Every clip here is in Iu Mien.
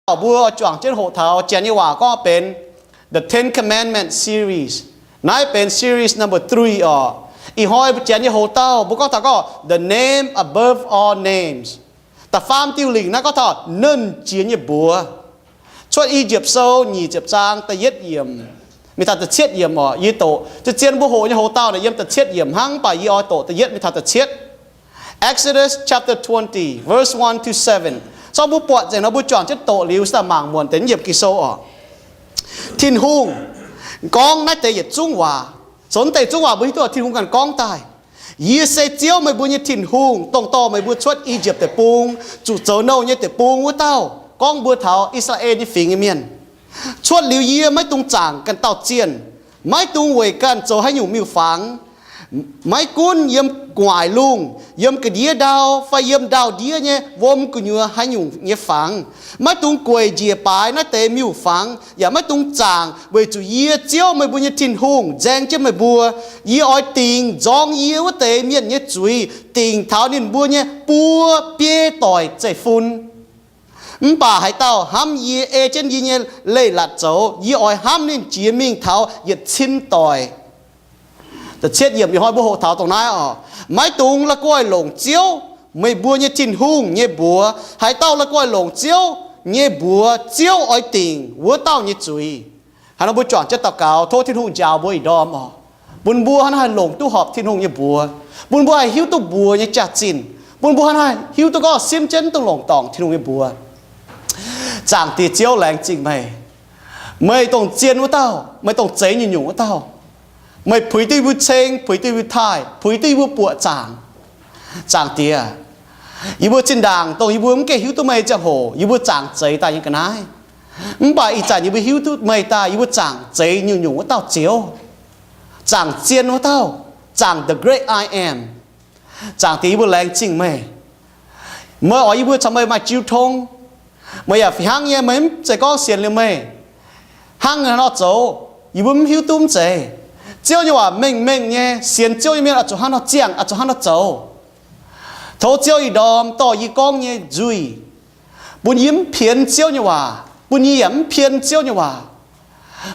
dauh mbuo juangc jienv hoqc taux Janx nyei waac gorngv benx The Ten Commandment series. Naaiv benx series number three oc. Ih hnoi mbuo Janx nyei hoc dauh mbuo gorngv taux gorngv the name above all names. Da'faam diuh lingc naaiv gorngv taux Nernh Jiex nyei Mbuox. Cuotv I^yipv Sou nyic ziepc zaang da'yietv yiemc mingh taux da'cietv yiemc oc. Yie doqc zien-zien mbuo hoqc nyei hoc dauh naaic yiem da'cietv yiemc hnangv, mv baac yie oix doqc da'yietv mingh taux da'cietv. Exodus chapter twenty, verse one to seven. Zorqv mbuo buatc nzengc nor mbuo juangc jienv doqc liuz, se daaih mangc muonc deix yiemc Ging-Sou oc. Tin-Hungh gorngv naaiv deix yietc zungv waac. Zoux naaiv deix zungv waac mbuo hiuv duqv Tin-Hungh ganh gorngv daaih, Yie se Ziouv, meih mbuo nyei Tin-Hungh, dongh dorh meih mbuo cuotv I^yipv Deic-Bung, zuqc zoux nouh nyei deic-bung wuov dauh. Gorngv mbuox taux I^saa^laa^en nyei fingx nyei mienh, cuotv liuz yie maiv dungx zaangc ganh dauh zienh, maiv dungx weic ganh zoux haaix nyungc miuc-fangx. Maiv gunv yiem gu'nguaaic lungh, yiem ga'ndiev ndau, fai yiem ndau-ndiev nyei wuom gu'nyuoz haaix nyungc nyei fangx, maiv dungx gueic njiec baaix naaiv deix miuc-fangx, yaac maiv dungx zaangc, weic zuqc yie, Ziouv, meih mbuo nyei Tin-Hungh, nzaeng jienv meih mbuo. Yie oix dingc nzorng yie wuov deix mienh nyei zuiz, dingc taux ninh mbuo nyei buo biei doic zeiv-fun. Mv baac haaix dauh hnamv yie, ei jienv yie nyei leiz-latc zoux, yie oix hnamv ninh jiex mingh taux yietc cin doic. Da'cietv yiemc ih hnoi mbuo hoqc taux dongh naaiv oc. Maiv dungx la'guaih longc Ziouv, meih mbuo nyei Tin-Hungh, nyei mbuox. Haaix dauh la'guaih longc Ziouv nyei mbuox, Ziouv oix dingc wuov dauh nyei zuiz. Hnangv nor mbuo juangc jienv daux gaux, tov Tin-Hungh njaaux mbuo ih ndorm oc, bun mbuo hnangv naaiv haih longc duqv horpc Tin-Hungh nyei mbuox, bun mbuo haih hiuv duqv mbuox nyei jaax-zinh, bun mbuo hnangv naaiv haih hiuv duqv gorngv simv jienv dongh longc dorngc Tin-Hungh nyei mbuox. Zaangc Diex Ziouv, laengz zingh meih. Meih dongh zien wuov dauh, meih dongh zeix nyungc-nyungc wuov dauh. Meih puix duqv yie mbuo ceng, puix duqv yie mbuo taaih, puix duqv yie mbuo buoqc zaangc. Zaangc Diex, yie mbuo zinh ndaangc dongh yie mbuo mv gaengh hiuv duqv meih ziangh hoc, yie mbuo zaangc zeix daaih nyei ga'naaiv. Mv baac ih zanc yie mbuo hiuv duqv meih daaih, yie mbuo zaangc zeix nyungc-nyungc wuov dauh Ziouv, zaangc zien wuov dauh, zaangc the great I am. Zaangc Diex, yie mbuo laengz zingh meih. Meih oix yie mbuo caux meih maaih jiu tong. Meih yaac fih hnangv nyei, meih mv zeiz gorngv sienx liuz meih hnangv haaix nor zoux, yie mbuo mv hiuv duqv mv zeiz. Ziouv nyei waac mengh mengh nyei, sienx Ziouv nyei mienh oix zuqc hnangv nor ziangh, oix zuqc hnangv nor zoux. Tov Ziouv ih ndorm dorh yie gorngv nyei nzuih, bun yie mv pienx Ziouv nyei waac, bun yie yaac mv pien Ziouv nyei waac.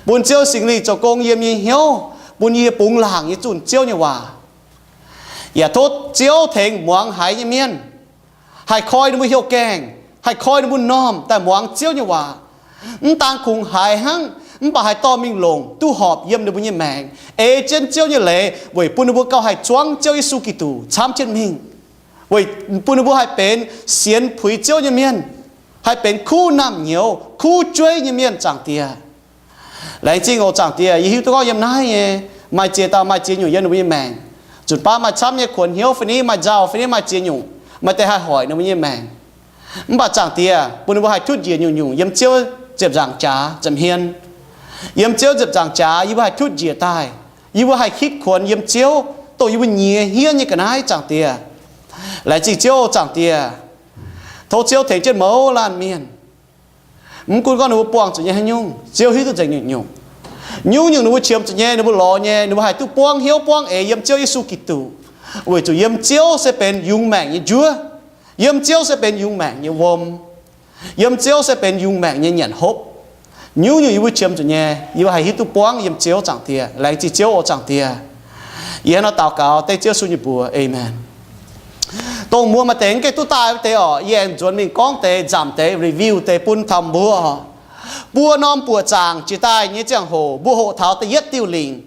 Bun Ziouv Singx Lingh zoux gong yiem yie nyei hnyouv, bun yie bungx laangc nyei zunh Ziouv nyei waac. Yaac tov Ziouv tengx muangx haiz nyei mienh haih koi ninh mbuo hnyouv gaengh, haih koi ninh mbuo m'normh daaih muangx Ziouv nyei waac. Mv daan kungx haiz hnangv, mv baac haih dorh mingh longc duqv horpc yiem ninh mbuo nyei maengc, ei jienv Ziouv nyei leiz weic bun ninh mbuo gauh haih zuangv Ziouv Yesu Giduc camv jienv mingh, weic bun ninh mbuo haih benx sienx puix Ziouv nyei mienh, haih benx kuv naamh nyouz, kuv jueiv nyei mienh, Zaangc Diex. Laengz zingh oc Zaangc Diex, yie hiuv duqv gorngv yiem naaiv nyei maaih ziex dauh maaih ziex nyungc yiem ninh mbuo nyei maengc. Zunc baav maaih camv nyei kuonx hnyouv fai niv, maaih nzauh fai niv, maaih ziex nyungc, maaih deix haih hoic ninh mbuo nyei maengc. Mv baac Zaangc Diex, bun ninh mbuo haih tutv njiec nyungc-nyungc yiem Ziouv ziepc nzaangc jaax ziepc hmien. Yiem Ziouv ziepc nzaangc jaax yie mbuo haih tutv njiec daaih. Yie mbuo haih hitv kuonx yiem Ziouv, dongh yie mbuo nyiex hniev nyei ga'naaiv, Zaangc Diex. Laengz zingh Ziouv, Zaangc Diex. Tov Ziouv tengx jienv mouz laanh mienh. Mv gunv gorngv ninh mbuo buangh zuqc nyei haaix nyungc, Ziouv hiuv duqv nzengc nyungc-nyungc. Nyungc-nyungc ninh mbuo qiemx zuqc nyei, ninh mbuo lorz nyei, ninh mbuo haih duqv buangv hnyouv buangv eix yiem Ziouv Yesu Giduc, weic zuqc yiem Ziouv se benx yungz maengc nyei njuov. Yiem Ziouv se benx yungz maengc nyei wuom. Yiem Ziouv se benx yungz maengc nyei nyanc hopv. Nyungc-nyungc yie mbuo qiemx zuqc nyei, yie mbuo haih hiuv duqv buangv yiem Ziouv, Zaangc Diex. Laengz zingh Ziouv oc, Zaangc Diex. Yie hnangv nor daux gaux dengv Ziouv Yesu nyei mbuox, aamen. Dongh muoz maaih deix mv gaengh duqv daaih wuov deix oc, yie aengx nzuonx mingh gorngv deix, nzamc deix, review deix bun taux mbuo oc. Buo norm buoqc zaangc jiex daaih nyei ziangh hoc mbuo hoqc taux da'yietv diuh lingc.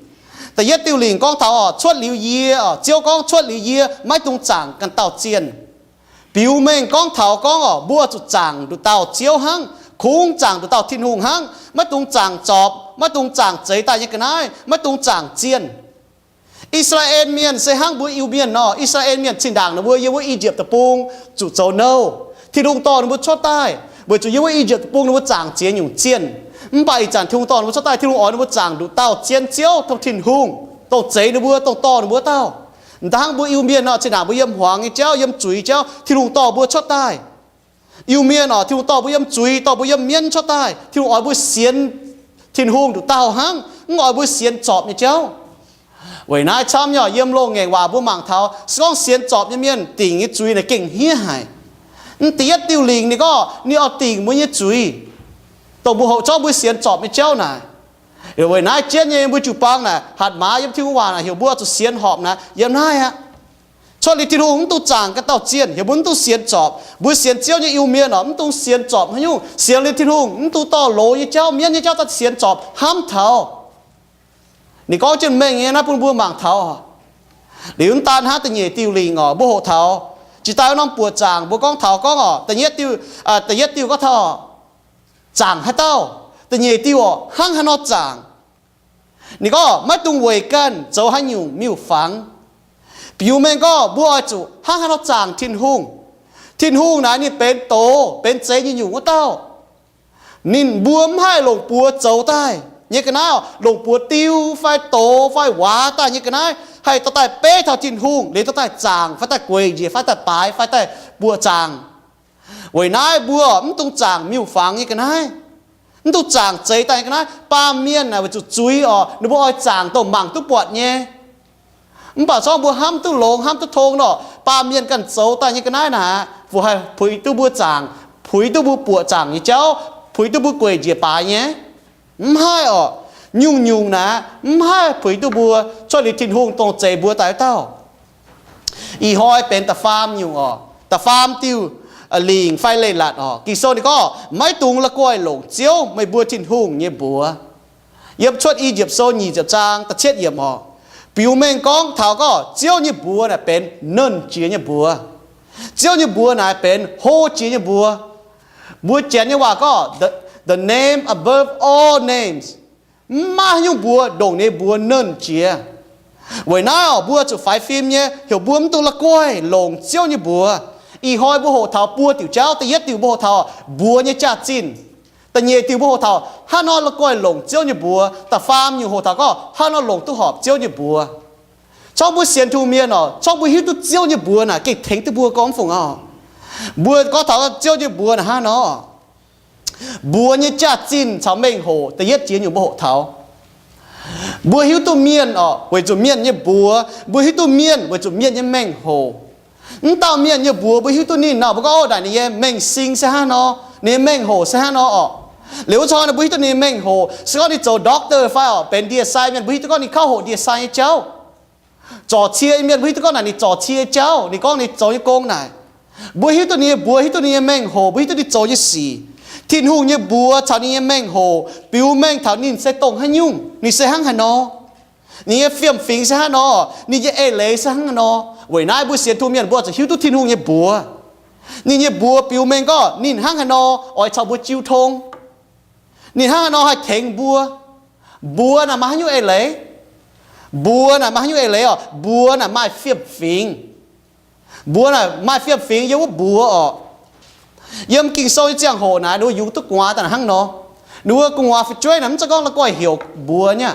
Da'yietv diuh lingc gorngv taux oc, cuotv liuz yie oc, Ziouv gorngv cuotv liuz yie maiv dungx zaangc ganh dauh zienh. Biux mengh gorngv taux gorngv oc, mbuo zuqc zaangc nduqc dauh Ziouv hnangv, kungx zaangc nduqc dauh Tin-Hungh hnangv, maiv dungx zaangc zorpc, maiv dungx zaangc zeix daaih nyei ga'naaiv, maiv dungx zaangc zienh. I^saa^laa^en Mienh se hnangv mbuo Iu-Mienh nor. I^saa^laa^en Mienh zinh ndaangc ninh mbuo yiem wuov I^yipv Deic-Bung zuqc zoux nouh. Tin-Hungh dorh ninh mbuo cuotv daaih weic zuqc yiem wuov I^yipv Deic-Bung ninh mbuo zaangc ziex nyungc zienh. Mv baac ih zanc Tin-Hungh dorh ninh mbuo cuotv daaih, Tin-Hungh oix ninh mbuo zaangc nduqc dauh zien Ziouv, dongh Tin-Hungh, dongh zeix ninh mbuo, dongh dorh ninh mbuo wuov dauh. Mv daan hnangv mbuo Iu-Mienh nor, zinh ndaangc mbuo yiem hmuangx nyei jauv, yiem zuiz jauv, Tin-Hungh dorh mbuo cuotv daaih. Iu-Mienh oc, Tin-Hungh dorh mbuo yiem zuiz, dorh mbuo yiem mienv cuotv daaih. Tin-Hungh oix mbuo sienx Tin-Hungh nduqc dauh hnangv, mv oix mbuo sienx zorpc nyei jauv. Weic naaiv camv nyei oc, yiem loz-ngaengc waac mbuo mangc taux se gorngv sienx zorpc nyei mienh dingc nyei zuiz naaic gengh hniev haic. Mv da'yietv diuh lingc ninh gorngv ninh oix dingc mbuo nyei zuiz. dongh mbuo hoqc zorqv mbuo sienx zorpc nyei jauv naaic. Weic naaiv jienv nyei mbuo jiu-baang naaic hatc maaz yiem Tin-Hungh waac naaic heuc mbuo zuqc sienx horpc naaic yiem naaiv aqv. Cuotv liuz Tin-Hungh mv dungx zaangc ganh dauh zienh, heuc mbuo mv dungx sienx zorpc. Mbuo sienx Ziouv nyei Iu-Mienh oc, mv dungx sienx zorpc haaix nyungc. Sienx liuz Tin-Hungh mv dungx dorh loz nyei jauv, mienv nyei jauv daaih sienx zorpc, hnamv taux. Ninh gorngv jienv mengh nyei naaiv bun mbuo mangc taux. Liuz mv daan hnangv da'nyeic diuh lingc oc, mbuo hoqc taux jiex daaih wuov norm buoqc zaangc, mbuo gorngv taux gorngv oc, da'yietv diuh, da'yietv diuh gorngv taux zaangc haaix dauh. Da'nyeic diuh oc, hnangv haaix nor zaangc. Ninh gorngv maiv dungx weic ganh zoux haaix nyungc miuc-fangx. Biux mengh gorngv mbuo oix zuqc hnangv haaix nor zaangc Tin-Hungh. Tin-Hungh naaic ninh benx doz benx zeix nyei nyungc wuov dauh. Ninh mbuo mv haih longc buoz zoux daaih nyei ga'naaiv, longc buoz diu fai doz fai waac daaih nyei ga'naaiv haih dorh daaih beiv taux Tin-Hungh liuz dorh daaih zaangc fai daaih gueic njiec fai daaih baaix fai daaih buoqc zaangc. Weic naaiv mbuo mv dungx zaangc miuc-fangx nyei ga'naaiv, mv dungx zaangc zeix daaih nyei ga'naaiv. Baamh mienh naaic weic zuqc zuiz oc, ninh mbuo oix zaangc dongh mangc duqv buatc nyei. Mv baac corc mbuo hnamv duqv longx, hnamv duqv tong nor, baamh mienh ganh zoux daaih nyei ga'naaiv naaic, fu haih puix duqv mbuo zaangc, puix duqv mbuo buoqc zaangc nyei jauv, puix duqv mbuo gueic njiec baaix nyei? Mv haih oc. Nyungc-nyungc naaic mv haih puix duqv mbuo cuotv liuz Tin-Hungh dongh zeix mbuo daaih wuov dauh. Ih hnoi benx da'faam nyungc oc, da'faam diuh lingc fai leiz-latc oc. Ging-Sou ninh gorngv maiv dungx la'guaih longc Ziouv, meih mbuo Tin-Hungh, nyei mbuox. Yiem Cuotv I^yipv Sou nyic ziepc zaang da'cietv yiemc oc, biux mengh gorngv taux gorngv Ziouv nyei mbuox naaic benx nernh jiex nyei mbuox. Ziouv nyei mbuox naaic benx hlo jiex nyei mbuox. Mbuo Janx nyei waac gorngv the, the name above all names. Mv maaih haaix nyungc mbuox ndongc ninh mbuox nernh jiex. Weic naaiv oc, mbuo zuqc faix fim nyei heuc mbuo mv dungx la'guaih longc Ziouv nyei mbuox. Ih hnoi mbuo hoqc taux buo diuc jauv. Da'yietv diuc mbuo hoqc taux mbuox nyei jaax-zinh. Da'nyeic diuc mbuo hoqc taux haaix nor la'guaih longc Ziouv nyei mbuox. Da'faam nyungc hoqc taux gorngv haaix nor longc duqv horpc Ziouv nyei mbuox. Corc mbuo sienx tungh mienh oc, corc mbuo hiuv duqv Ziouv nyei mbuox naaic gengh tengx duqv mbuo gorngv fungc oc. Mbuo gorngv taux Ziouv nyei mbuox naaic hnangv nor, mbuox nyei jaax-zinh caux mengh hoc. Da'yietv jiex nyungc mbuo hoqc taux mbuo hiuv duqv mienh oc, weic zuqc mienh nyei mbuox. Mbuo hiuv duqv mienh weic zuqc mienh nyei mengh hoc. Mv dauh mienh nyei mbuox mbuo hiuv duqv ninh nor, mbuo gorngv, ov, naaic ninh nyei mengh sing se hnangv nor, ninh nyei mengh hoc se hnangv nor oc. Liuz wuov zanc naaic mbuo hiuv duqv ninh nyei mengh hoc. Se gorngv ninh zoux doctor fai oc, benx ndie-sai mienh, mbuo hiuv duqv gorngv ninh kauv hoqc ndie-sai nyei jauv. Zorc cie mienh, mbuo hiuv duqv gorngv naaic ninh zorc cie jauv, ninh gorngv ninh zoux nyei gong naaic. Mbuo hiuv duqv ninh nyei mbuox, hiuv duqv ninh nyei mengh hoc, mbuo hiuv duqv ninh zoux nyei sic. Tin-Hungh nyei mbuox caux ninh nyei mengh hoc biux mengh taux ninh se dongh haaix nyungc, ninh se hnangv haaix nor, ninh nyei fiem-fingx se hnangv haaix nor, ninh nyei eix leiz se hnangv haaix nor. Weic naaiv mbuo sienx tungh mienh mbuo zuqc hiuv duqv Tin-Hungh nyei mbuox. Ninh nyei mbuox biux mengh gorngv ninh hnangv haaix nor oix caux mbuo jiu tong. Ninh hnangv haaix nor haih tengx mbuo. Mbuox naaic maaih haaix nyungc eix leiz? Mbuox naaic maaih haaix nyungc eix leiz oc? Mbuox naaic maaih fiem-fingx. Mbuox naaic maaih fiem-fingx yiem wuov mbuox oc. Yiem Ging-Sou nyei ziangh hoc naaic ninh mbuo yungz duqv gu'nguaaz daaih naaic hnangv nor. Ninh mbuo gu'nguaaz fu'jueiv naaic mv zeiz gorngv la'guaih heuc mbuox nyei.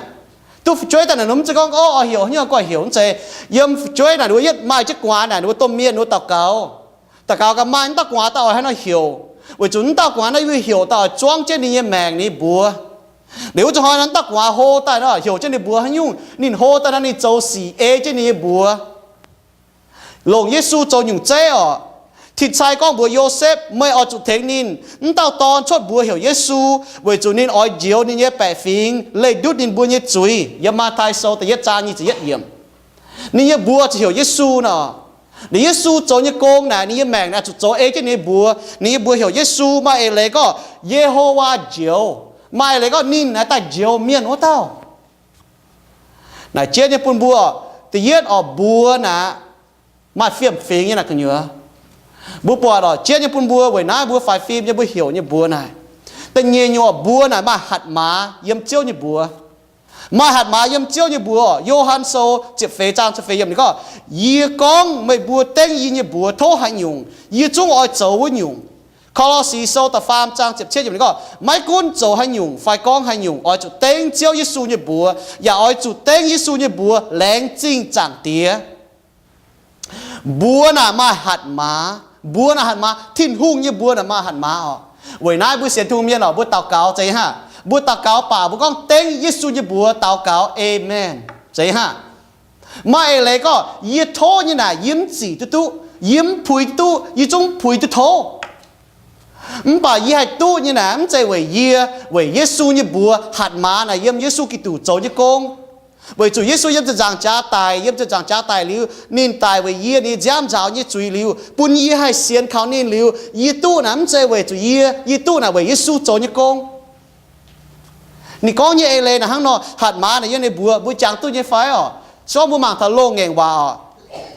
Duqv fu'jueiv daaih naaic ninh mv zeiz gorngv, ov, oix heuc haaix nyungc guaih heuc, mv zeiz. Yiem fu'jueiv naaic ninh mbuo yietv maaih jienv gu'nguaaz naaic ninh mbuo domh mienh ninh mbuo daux gaux. Daux gaux gaax maaih wuov dauh gu'nguaaz daaih oix haaix nor heuc, weic zuqc wuov dauh gu'nguaaz naaiv yie heuc daaih oix zuangv jienv ninh nyei maengc ninh nyei mbuox. Liuz wuov zanc hnoi naaiv dauh gu'nguaaz hlo daaih nor heuc jienv ninh mbuox haaix nyungc, ninh hlo daaih nor ninh zoux sic ei jienv ninh nyei mbuox. Longc Yesu zoux nyungc zeiv oc. Tin-Sai gorngv mbuox Yosepv, meih oix zuqc tengx ninh. Wuov dauh dorn cuotv mbuox heuc Yesu, weic zuqc ninh oix njoux ninh nyei baeqc fingx leih ndutv ninh mbuo nyei zuiz. Yiem Matv^tai Sou da'yietv zaang nyic ziepc yietv yiemc. Ninh nyei mbuox zuqc heuc Yesu nor. Ninh Yesu zoux nyei gong naaic ninh nyei maengc naaic zuqc zoux ei jienv ninh nyei mbuox. Ninh nyei mbuox heuc Yesu, maaih eix leiz gorngv Ye^ho^waa Njoux, maaih eix leiz gorngv ninh naaic daaih njoux mienh wuov dauh. Naaic jienv nyei bun mbuo, da'yietv oc, mbuox naaic maaih fiem-fingx nyei naaic gu'nyuoz. Mbuo buatc oc, jienv nyei bun mbuo weic naaiv mbuo faix fim nyei mbuo heuc nyei mbuox naaic. Da'nyeic nyungc oc, mbuox naaic maaih hatc maaz yiem Ziouv nyei mbuox. Maaih hatc maaz yiem Ziouv nyei mbuox oc. Yo^han Sou ziepc feix zaang ziepc feix yiemc ninh gorngv, yie gorngv meih mbuo dengv yie nyei mbuox tov haaix nyungc, yie zungv oix zoux wuov nyungc. Ko^lo^si Sou da'faam zaang ziepc cietv yiemc ninh gorngv, maiv gunv zoux haaix nyungc fai gorngv haaix nyungc, oix zuqc dengv Ziouv Yesu nyei mbuox, yaac oix zuqc dengv Yesu nyei mbuox laengz zingh Zaangc Diex. Mbuox naaic maaih hatc maaz. Mbuox naaic hatc maaz. Tin-Hungh nyei mbuox naaic maaih hatc maaz oc. Weic naaiv mbuo sienx tungh mienh oc, mbuo daux gaux zeiz haav? Mbuo daux gaux baac mbuo gorngv dengv Yesu nyei mbuox daux gaux, Amen, zeiz haav? Maaih eix leiz gorngv, yie tov nyei naaic yie mv zic duqv duqv, yie mv puix duqv duqv, yie zungv puix duqv tov. Mv baac yie haih duqv nyei naaic, mv zeiz weic yie, weic Yesu nyei mbuox hatc maaz naaic yiem Yesu Giduc zoux nyei gong. Weic zuqc Yesu yiem ziepc nzaangc jaax daic, yiem ziepc nzaangc jaax daic liuz, ninh daic weic yie nyei nziaamv nzaaux nyei zuiz liuz, bun yie haih sienx kaux ninh liuz, yie duqv naaic mv zeiz weic zuqc yie, yie duqv naaic weic Yesu zoux nyei gong. Ninh gorngv nyei eix leiz naaic hnangv nor, hatc maaz naaic yiem ninh mbuox, mbuo jangx duqv nyei fai oc? Se gorngv mbuo mangc taux loz-ngaengc waac oc,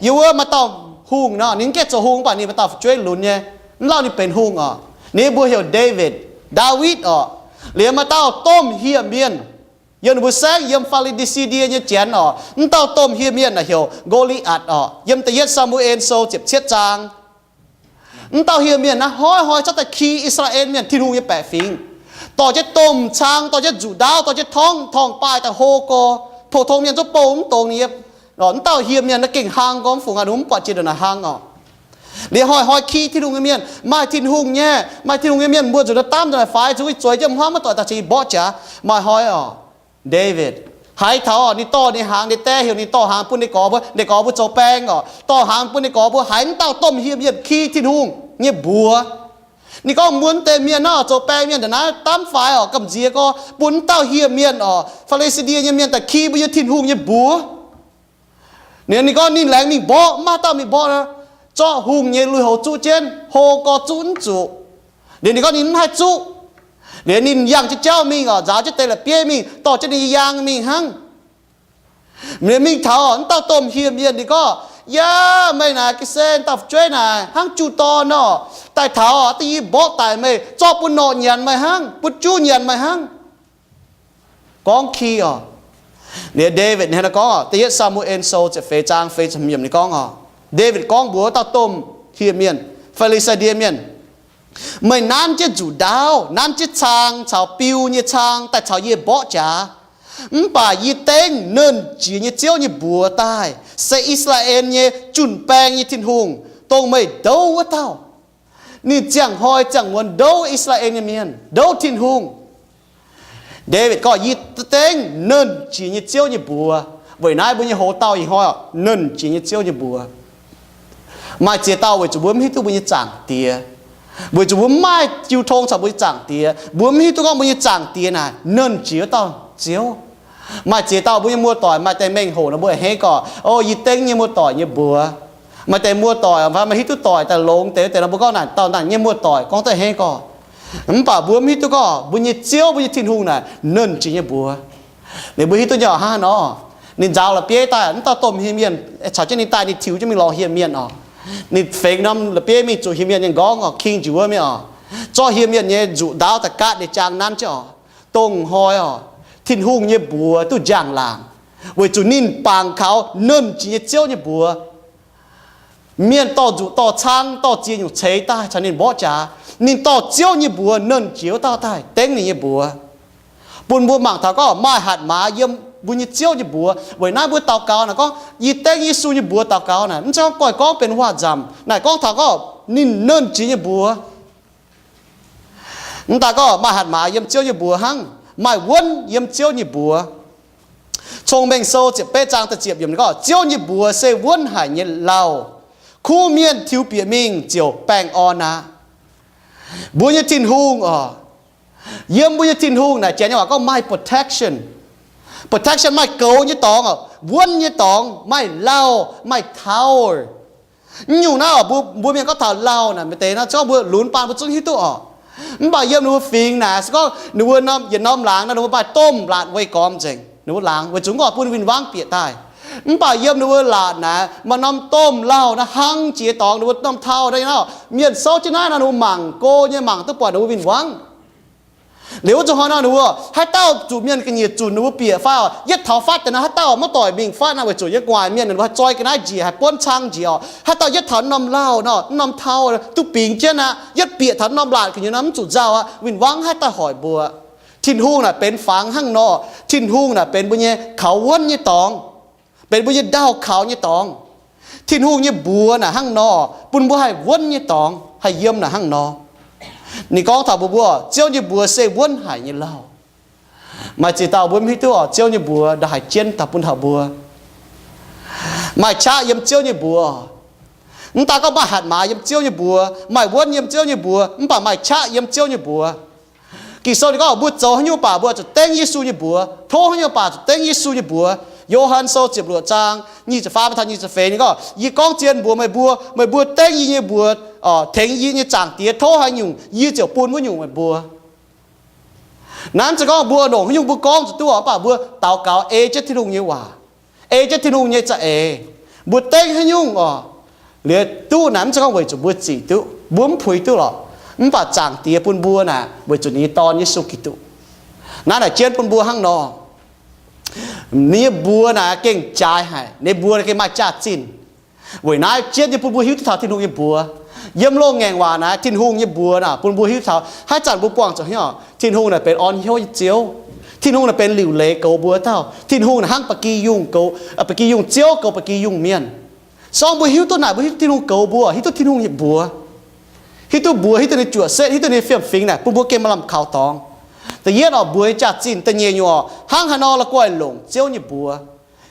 yiem wuov maaih dauh hungh nor, ninh mv gaengh zoux hungh, mv baac ninh maaih dauh fu'jueiv lunx nyei, mv lauh ninh benx hungh oc. Ninh mbuox heuc Ndaawitv, Ndaawitv oc. Liuz maaih dauh domh hieh mienh yiem ninh mbuo saengv, yiem Fi^li^ti^saa^die nyei janx oc. Mv dauh domh hieh mienh naaic heuc Ngo^li^atc oc, yiem Da'yietv Saa^mu^en Sou ziepc cietv zaang. Mv dauh hieh mienh naaiv hnoi-hnoi cuotv daaih ki I^saa^laa^en Mienh, Tin-Hungh nyei baeqc fingx, dorh jienv domh cang, dorh jienv nzuqc ndaauv, dorh jienv torngv torngv-baaih daaih hlo gorx, pou-tong mienh zungv bou mv dongz ninh nyei. Mv dauh hieh mienh naaiv gengh hlang gorx, mv fungc aqv, ninh mv buatc jiex ndongc naaic hlang oc. Liuz hnoi-hnoi ki Tin-Hungh nyei mienh, maaih Tin-Hungh nyei, maaih Tin-Hungh nyei mienh mbuo nzuqc ndaauv damv ndongc naaic faix, zuqc ih zueiz jienv mv huaav maiv doic daaih cingx mborqv jaax. Maaih hnoi oc, Ndaawitv haiz taux oc, ninh dorh ninh hnaangx, ninh daeh heuc ninh dorh hnaangx bun ninh gorx mbuo, ninh gorx mbuo zoux baeng oc, dorh hnaangx bun ninh gorx mbuo, haiz mv dauh domh hieh mienh ki Tin-Hungh nyei mbuox. Ninh gorngv, mbuo mv deix mienh naaiv zoux baeng mienh ndongc naaiv damv faix oc, gamh nziex gorx, bun mv dauh hieh mienh oc, Fi^li^ti^saa^die nyei mienh daaih ki mbuo nyei Tin-Hungh nyei mbuox. Ninh, ninh gorngv ninh laengz mingh mborqv, mv maaih dauh mingh mborqv nor, zorqv hungh nyei lui-houx zuqv jienv, hlo gorx zuqv mv zuqc. Liuz ninh gorngv ninh mv haih zuqv. Liuz ninh yangh jienv jauv mingh oc, nzaaux jienv deix la'bieiv mingh, dorh jienv ninh nyei yaang mingh hnangv. Liuz mingh taux mv dauh domh hieh mienh ninh gorngv, yaac meih naaic ga'sie dauh fu'jueiv naaic hnangv juv-dorn nor, daaih taux da'nyeic mborqv daic meih, zorqv bun norqc nyanc meih hnangv, bun juv nyanc meih hnangv. Gorngv ki oc. Liuz Ndaawitv ninh gorngv, Da'yietv Saa^mu^en Sou ziepc feix zaang feix ziepc hmz yiemc ninh gorngv oc, Ndaawitv gorngv mbuox wuov dauh domh hieh mienh, Fi^li^ti^saa^die mienh, meih nanv jienv nzuqc ndaauv, nanv jienv cang caux biu nyei cang daaih caux yie mborqv jaax. Mv baac yie dengv Nernh Jiex nyei Ziouv nyei mbuox daaih, se I^saa^laa^en nyei jun-baeng nyei Tin-Hungh, dongh meih ndouv wuov dauh. Ninh ziangh hnoi ziangh muonz ndouv I^saa^laa^en nyei mienh, ndouv Tin-Hungh. Ndaawitv gorngv, yie dengv Nernh Jiex nyei Ziouv nyei mbuox. Weic naaiv mbuo nyei hoz dauh ih hnoi oc, Nernh Jiex nyei Ziouv nyei mbuox. Maaih ziex dauh weic zuqc mbuo mv hiuv duqv mbuo nyei Zaangc Diex, weic zuqc mbuo mv maaih jiu tong caux mbuo nyei Zaangc Diex, mbuo mv hiuv duqv gorngv mbuo nyei Zaangc Diex naaic Nernh Jiex wuov dauh Ziouv. Maaih ziex dauh mbuo nyei muoz-doic maaih deix mengh hoc nor mbuo a'hneiv gorngv, o, yie dengv yie nyei muoz-doic nyei mbuox. Maaih deix muoz-doic fai maaih hiuv duqv doic daaih longx deix wuov deix nor mbuo gorngv naaic dauh naaic nyei muoz-doic gorngv daaih a'hneiv gorngv. Mv baac mbuo mv hiuv duqv gorngv mbuo nyei Ziouv, mbuo nyei Tin-Hungh naaic Nernh Jiex nyei mbuox. Liuz mbuo hiuv duqv nyei oc, hnangv haaix nor, ninh nzaaux la'bieiv daaih, mv dauh domh hieh mienh caux jienv ninh daaih, ninh tiux jienv mingh lorz hieh mienh oc. Ninh fengx norm la'bieiv mingh zuqc hieh mienh nyei nqorngv oc, king njiec wuov mingh oc, zorqv hieh mienh nyei nzuqc ndaauv daaih gaatv ninh jaang nanv jienv oc. Dongh hnoi oc, Tin-Hungh nyei mbuox duqv njang-laangc, weic zuqc ninh bangc kaux Nernh Jiex nyei Ziouv nyei mbuox. Mienh dorh nzuqc dorh cang dorh ziex nyungc ceix daaih caux ninh mborqv jaax, ninh dorh Ziouv nyei mbuox, Nernh Jiex wuov dauh daaih dengv ninh nyei mbuox. Bun mbuo mangc taux gorngv maaih hatc maaz yiem mbuo nyei Ziouv nyei mbuox. Weic naaiv mbuo daux gaux naaic gorngv, yie dengv Yesu nyei mbuox daux gaux naaic, mv zeiz gorngv goiv gorngv benx waac-nzamc. Naaic gorngv taux gorngv ninh Nernh Jiex nyei mbuox. Mv daaih gorngv maaih hatc maaz yiem Ziouv nyei mbuox hnangv, maaih wuonv yiem Ziouv nyei mbuox. Cong-Mengh Sou ziepc betv zaang da'ziepc yiemc gorngv, Ziouv nyei mbuox se wuonv haic nyei lauh. Kuv mienh tiux bieqc mingh ziouc baengh orn aqv. Mbuo nyei Tin-Hungh oc, yiem mbuo nyei Tin-Hungh naaic janx nyei waac gorngv maaih protection. Protection maaih goux nyei dorngx oc, wuonv nyei dorngx, maaih lauh, maaih tower. Mv nyungc naaiv oc, mbuo, mbuo mienh gorngv taux lauh naaic, maaih deix naaiv gorngv mbuo lunx baan mbuo zungv hiuv duqv oc. Mv baac yiem ninh mbuo fingx naaic, se gorngv ninh mbuo norm, yietc norm laangz nor, ninh mbuo maaih domh laatc weih gormx nzengc. Ninh mbuo laangz weic zuqc mv oix bun win-wangv bieqc daaih. Mv baac yiem ninh mbuo laatc naaic, maaih norm domh lauh naaiv hlang jiex dorngx, ninh mbuo norm tau naaiv, mienh souv jienv naaiv nor, ninh mbuo mangc go nyei, mangc duqv buatc ninh mbuo win-wangv. Liuz wuov zuqc hnoi nor, ninh mbuo haaix dauh zuqc mienh ga'nyiec zunc, ninh mbuo bieqc fai oc, yietv taux fatv deix nor, haaix dauh maiv doic mingh fatv naaiv, weic zuqc nyei gu'nguaaic mienh ninh mbuo haih zoi ga'naaiv njiec, haih buonv cang njiec oc. Haaix dauh yietv taux norm lauh nor, norm tau duqv bingx jienv aqv, yietv bieqc taux norm laatc gu'nyuoz nor, mv zuqc nzauh aqv, win-wangv haaix dauh hoic mbuo. Tin-Hungh naaic benx fangx hnangv nor. Tin-Hungh naaic benx mbuo nyei kaux wuonv nyei dorngx, benx mbuo nyei ndau kaux nyei dorngx. Tin-Hungh nyei mbuox naaic hnangv nor, bun mbuo haih wuonv nyei dorngx, haih yiem naaic hnangv nor. Ninh gorngv taux mbuox mbuo, Ziouv nyei mbuox se wuonv haic nyei lauh. Maaih ziex dauh mbuo mv hiuv duqv oc, Ziouv nyei mbuox ndongc haaix jien taux bun taux mbuo. Maaih qaqv yiem Ziouv nyei mbuox. Mv daan gorngv maaih hatc maaz yiem Ziouv nyei mbuox, maaih wuonv yiem Ziouv nyei mbuox, mv baac maaih qaqv yiem Ziouv nyei mbuox. Ging-Sou ninh gorngv mbuo zoux haaix nyungc baac mbuo zuqc dengv Yesu nyei mbuox, tov haaix nyungc baac zuqc dengv Yesu nyei mbuox. Yo^han Sou ziepc luoqc zaang nyic ziepc faam taux nyic ziepc feix ninh gorngv, yie gorngv zien mbuox meih mbuo, meih mbuo dengv yie nyei mbuox, tengx yie nyei Zaangc Diex tov haaix nyungc, yie ziouc bun wuov nyungc meih mbuo. Naaiv mv zeiz gorngv mbuo longc haaix nyungc mbuo gorngv zuqc duqv oc, mv baac mbuo daux gaux ei jienv Tin-Hungh nyei waac, ei jienv Tin-Hungh nyei za'eix. Mbuo dengv haaix nyungc oc, liuz duqv naaic mv zeiz gorngv weic zuqc mbuo zic duqv, mbuo mv puix duqv lorqc, mv baac Zaangc Diex bun mbuo naaic weic zuqc ninh nyei Dorn Yesu Giduc. Naaiv naaic jienv bun mbuo hnangv nor. Ninh nyei mbuox naaic gengh jaaix haic, ninh mbuox naaic gengh maaih jaax-zinh. Weic naaiv jienv nyei bun mbuo hiuv duqv taux Tin-Hungh nyei mbuox. Yiem loz-ngaengc waac naaic Tin-Hungh nyei mbuox naaic bun mbuo hiuv taux haaix zanc mbuo buangh zuqc hnyouv, Tin-Hungh naaic benx orn hnyouv nyei Ziouv. Tin-Hungh naaic benx liuc leiz goux mbuo dauh. Tin-Hungh naaic hnangv ba'gi yungh goux, ba'gi yungh ziouv goux ba'gi yungh mienh. Se gorngv mbuo hiuv duqv naaic, mbuo hiuv duqv Tin-Hungh goux mbuo, hiuv duqv Tin-Hungh nyei mbuox, hiuv duqv mbuox, hiuv duqv ninh nyei juoqc setv, hiuv duqv ninh nyei fiem-fingx naaic, bun mbuo gengh maaih lamh kaux dorngx. Da'yietv oc, mbuox nyei jaax-zinh. Da'nyeic nyungc oc, hnangv haaix nor la'guaih longc Ziouv nyei mbuox.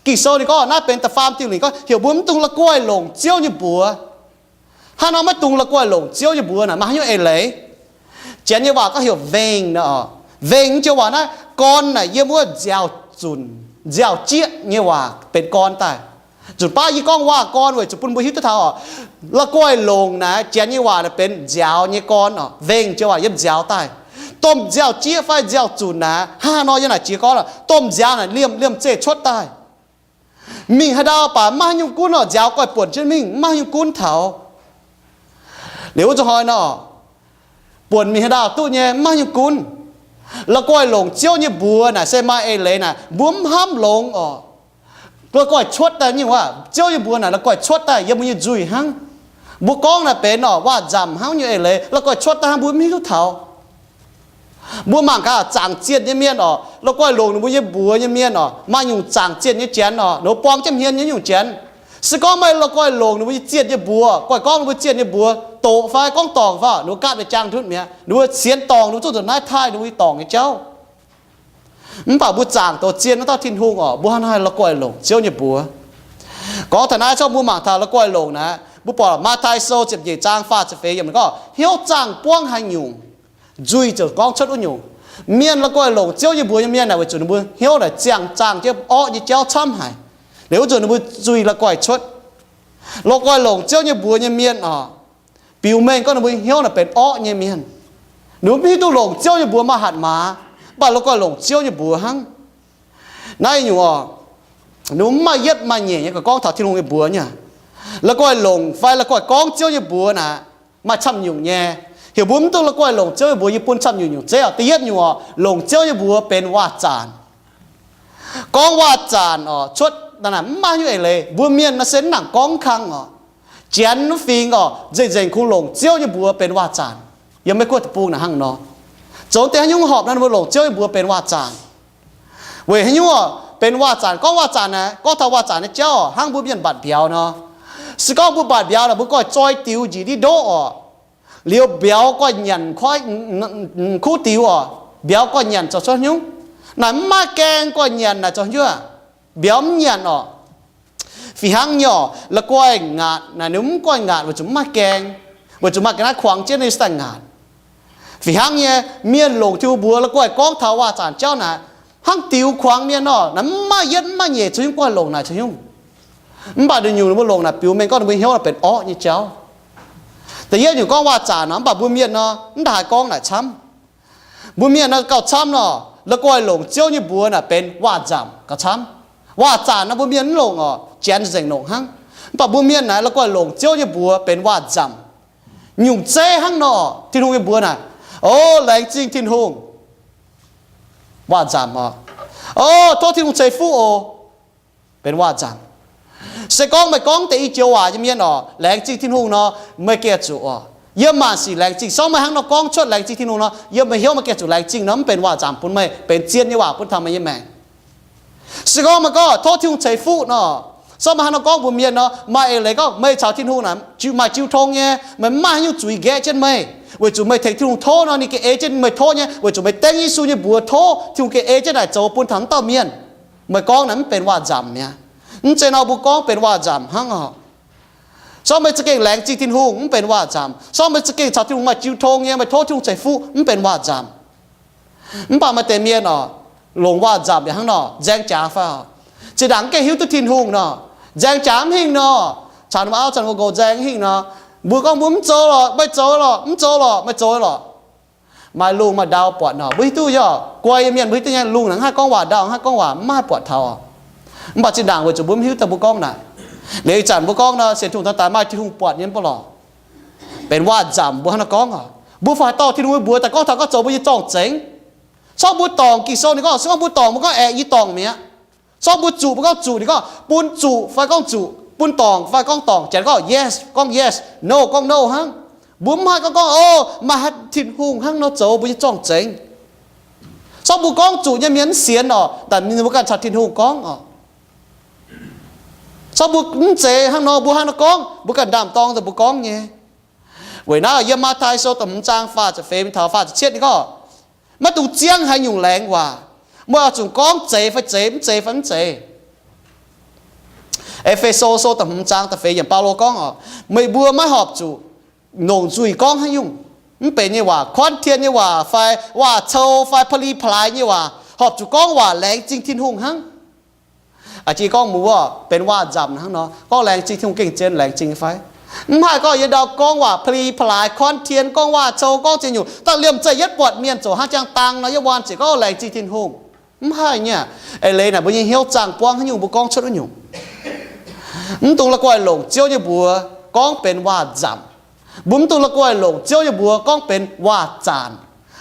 Ging-Sou ninh gorngv naaiv benx da'faam diuh lingc gorngv heuc mbuo mv dungx la'guaih longc Ziouv nyei mbuox. Hnangv nor maiv dungx la'guaih longc Ziouv nyei mbuox naaic maaih haaix nyungc eix leiz? Janx nyei waac gorngv heuc vengh nor. Vengh joux waac naaiv gorn naaic yiem wuov nziaaux zunc, nziaaux jieqv nyei waac benx gorn daaih. Nzunc baav yie gorngv waac-gorn weic zuqc bun mbuo hiuv duqv taux oc, la'guaih longc naaic Janx nyei waac naaic benx nziaaux nyei gorn oc. Vengh joux waac yiem nziaaux daaih. Domh nziaaux jieqv fai nziaaux zunc naaic, hnangv haaix nor yiem naaic jiex gorn oc, domh nziaaux naaic liemh, liemh zeih cuotv daaih. Mingh haaix ndau baac maiv maaih haaix nyungc gunv oc, nziaaux goiv buonc jienv mingh, maiv maaih haaix nyungc gunv taux. Liuz wuov zuqc hnoi nor, buonc mingh haaix ndau duqv nyei, maiv maaih haaix nyungc gunv. La'guaih longc Ziouv nyei mbuox naaic se maaih eix leiz naaic, mbuo mv hnamv longx oc. La'guaih cuotv daaih nyungc waac, Ziouv nyei mbuox naaic la'guaih cuotv daaih yiem mbuo nyei nzuih hnangv. Mbuo gorngv naaic benx oc, waac-nzamc hnangv nyungc eix leiz, la'guaih cuotv daaih hnangv mbuo mv hiuv duqv taux. Mbuo mangc gaax zaangc zienh nyei mienh oc, la'guaih longc ninh mbuo nyei mbuox nyei mienh oc, maaih nyungc zaangc zienh nyei janx oc, ninh mbuo buang jienv hmien nyei nyungc janx. Se gorngv meih la'guaih longc ninh mbuo nyei zienh nyei mbuox, guaih gorngv ninh mbuo zienh nyei mbuox doqc fai gorngv dorngc fai, ninh mbuo gaatv mbiauz jaang ndutv mi'aqv. Ninh mbuo sienx dorngc, ninh mbuo zungv nzuonx naaiv taaih ninh mbuo nyei dorngc nyei jauv. Mv baac mbuo zaangc douz zienh wuov dauh Tin-Hungh oc, mbuo hnangv haaix la'guaih longc Ziouv nyei mbuox? Gorngv taux naaiv, se gorngv mbuo mangc taux la'guaih longc naaic, mbuo buatc Matv^tai Sou ziepc nyeic zaang faah ziepc feix yiemc gorngv, hnyouv zaangh buangv haaix nyungc, nzuih ziouc gorngv cuotv wuov nyungc. Mienh la'guaih longc Ziouv nyei mbuox nyei mienh naaic, weic zuqc ninh mbuo hnyouv naaic ziangh zaangh jienv orqv nyei jauv camv haic. Liuz wuov nzunc ninh mbuo nzuih la'guaih cuotv. La'guaih longc Ziouv nyei mbuox nyei mienh oc, biux mengh gorngv ninh mbuo hnyouv naaic benx orqv nyei mienh. Ninh mbuo mv hiuv duqv longc Ziouv nyei mbuox maaih hatc maaz, mv baac la'guaih longc Ziouv nyei mbuox hnangv. Naaiv nyungc oc, ninh mbuo mv maaih yietv maaih nyeic nyei gorngv taux Tin-Hungh nyei mbuox nyei. La'guaih longc fai la'guaih gorngv Ziouv nyei mbuox naaic, maaih camv nyungc nyei. Heuc mbuo mv dungx la'guaih longc Ziouv nyei mbuox, yie bun camv nyungc nyungc zeiv oc. Da'yietv nyungc oc, longc Ziouv nyei mbuox benx waac-zaanc. Gorngv waac-zaanc oc, cuotv naaic mv maaih haaix nyungc eix leiz. Mbuo mienh naaiv se mv nangc gorngv kang oc. Janx wuov fingx oc, nzengc nzengc kungx longc Ziouv nyei mbuox benx waac-zaanc. Yiem Meiv Guoqv deic-bung naaic hnangv nor. Zoux deix haaix nyungc horpc nor, ninh mbuo longc Ziouv nyei mbuox benx waac-zaanc. Weic haaix nyungc oc benx waac-zaanc? Gorngv waac-zaanc naaic, gorngv taux waac-zaanc nyei jauv oc, hnangv mbuo mienh mbatc mbiauz nor. Se gorngv mbuo mbatc mbiauz naaic, mbuo goiv zoi diux njiec ndiev ndoqv oc, liuz mbiauz goiv nyanc kuv diux oc, mbiauz goiv nyanc zoux cuotv nyungc. Naaic mv maaih gaeng goiv nyanc naaic zoux nyungc, mbiauz mv nyanc oc. Fih hnangv nyei oc, la'guaih ngaatc naaic ninh mv goiv ngaatc weic zuqc mv maaih gaeng, weic zuqc maaih ga'naaiv kuangx jienv ninh se daaih ngaatc. Fih hnangv nyei, mienh longc Tin-Hungh mbuox la'guaih gorngv taux waac-zaanc jauv naaic, hnangv diux kuangx mienh nor, naaic mv maaih yietv mv maaih nyeic zoux nyungc goiv longc naaic zoux nyungc. Mv baac ninh nyungc ninh mbuo longc naaic biux mengh gorngv ninh mbuo hnyouv naaic benx orqv nyei jauv. Da'yietv nyungc gorngv waac-zaanc nor, mv baac mbuo mienh nor mv daaih haaix gorngv naaic camv. Mbuo mienh nor gauh camv nor, la'guaih longc Ziouv nyei mbuox naaic benx waac-nzamc gauh camv. Waac-zaanc nor mbuo mienh mv longc oc, janx nzengc longc hnangv. Mv baac mbuo mienh naaic la'guaih longc Ziouv nyei mbuox benx waac-nzamc. Nyungc zeiv hnangv nor, Tin-Hungh nyei mbuox naaic, o, laengz zingh Tin-Hungh, waac-nzamc oc. O, tov Tin-Hungh ceix fuqv oc, benx waac-nzamc. Se gorngv meih gorngv deix i joux waac nyei mienh oc, laengz zingh Tin-Hungh nor, meih gengh zuqc oc, yiem maanc sic laengz zingh. Se gorngv meih hnangv nor gorngv cuotv laengz zingh Tin-Hungh nor, yiem meih hnyouv meih gengh zuqc laengz zingh nor, mv benx waac-nzamc bun meih, benx zien nyei waac bun taux meih nyei maengc. Se gorngv meih gorngv tov Tin-Hungh ceix fuqv nor, se gorngv meih hnangv nor gorngv mbuox mienh nor, maaih eix leiz gorngv meih caux Tin-Hungh naaic maaih jiu tong nyei, meih mv maaih haaix nyungc zuiz nqaeqv jienv meih, weic zuqc meih tengx Tin-Hungh tov nor, ninh gengh ei jienv meih tov nyei, weic zuqc meih dengv Yesu nyei mbuox tov, Tin-Hungh gengh ei jienv naaic zoux bun taux wuov dauh mienh. Meih gorngv naaic mv benx waac-nzamc mi'aqv. Mv zeiz nor mbuo gorngv benx waac-nzamc hnangv oc. Sorng meih za'gengh laengz zingh Tin-Hungh mv benx waac-nzamc. Sorng meih za'gengh caux Tin-Hungh maaih jiu tong nyei, meih tov Tin-Hungh ceix fuqv mv benx waac-nzamc. Mv baac maaih deix mienh oc, longc waac-nzamc yaac hnangv nor nzaeng jaax fai oc. Zinh ndaangc mv gengh hiuv duqv Tin-Hungh nor, nzaeng jaax mv hingh nor, caux norm auv caux norm nqox nzaeng mv hingh nor, mbuo gorngv mbuo mv zoux lorqc, meih zoux lorqc, mv zoux lorqc, meih zoux lorqc. Maaih lungh maaih ndau buatc nor, mbuo hiuv duqv yaac guai nyei mienh mbuo hiuv duqv nyei, lungh naaic mv haih gorngv waac, ndau mv haih gorngv waac, mv maaih buatc taux. Mv baac zinh ndaangc weic zuqc mbuo mv hiuv daaih mbuo gorngv naaic. Liuz ih zanc mbuo gorngv nor, sienx Tin-Hungh daaih daaih maaih Tin-Hungh buatc nyei mv baac lorqc, benx waac-nzamc mbuo hnangv nor gorngv oc. Mbuo fai dorh Tin-Hungh nyei mbuox daaih gorngv taux gorngv zoux mbuo nyei zorng-zengx. Sorng mbuo dorngc, Ging-Sou ninh gorngv, se gorngv mbuo dorngc, mbuo gorngv aeqv, yie dorngc mi'aqv. Sorng mbuo zuqc, mbuo gorngv zuqc, ninh gorngv bun zuqc fai gorngv zuqc, bun dorngc fai gorngv dorngc, janx gorngv yes, gorngv yes, no gorngv no hnangv. Mbuo mv haih gorngv gorngv, o, maaih haaix Tin-Hungh hnangv nor zoux mbuo nyei zorng-zengx. Sorng mbuo gorngv zuqc nyei mienh mv sienx oc, daaih mbuo ganh caux Tin-Hungh gorngv oc. Sorng mbuo mv zeiz hnangv nor, mbuo hnangv nor gorngv, mbuo ganh ndaam-dorng daaih mbuo gorngv nyei. Weic naaiv yiem Matv^tai Sou da'hmz zaang faah ziepc feix mingh taux faah ziepc cietv ninh gorngv, maiv dungx ziangv haaix nyungc laengz waac. Meih oix zuqc gorngv zeiz fai zeiz, mv zeiz fai mv zeiz. E^fe^so Sou da'hmz zaang da'feix yiemc Baulo gorngv oc, meih mbuo maiv horpc zuqc longc nzuih gorngv haaix nyungc mv benx nyei waac, kuanv tien nyei waac, fai waac-cou, fai pa'li pa'laaix nyei waac. Horpc zuqc gorngv waac laengz zingh Tin-Hungh hnangv. Aa, jiex gorngv mbuo benx waac-nzamc hnangv nor, gorngv laengz zingh Tin-Hungh gengh zien laengz zingh nyei fai? Mv haih gorngv yiem ndau gorngv waac pa'li pa'laaix, kuanv tien, gorngv waac-cou, gorngv ziex nyungc, daaih liemh zeih yietv buatc mienh zoux hnangv jangx dang nor, yietv waan ziouc gorngv laengz zingh Tin-Hungh. Mv haih nyei. Eix leiz naaic mbuo nyei hnyouv zaangh buangv haaix nyungc mbuo gorngv cuotv wuov nyungc. Mv dungx la'guaih longc Ziouv nyei mbuox gorngv benx waac-nzamc. Mbuo mv dungx la'guaih longc Ziouv nyei mbuox gorngv benx waac-zaanc.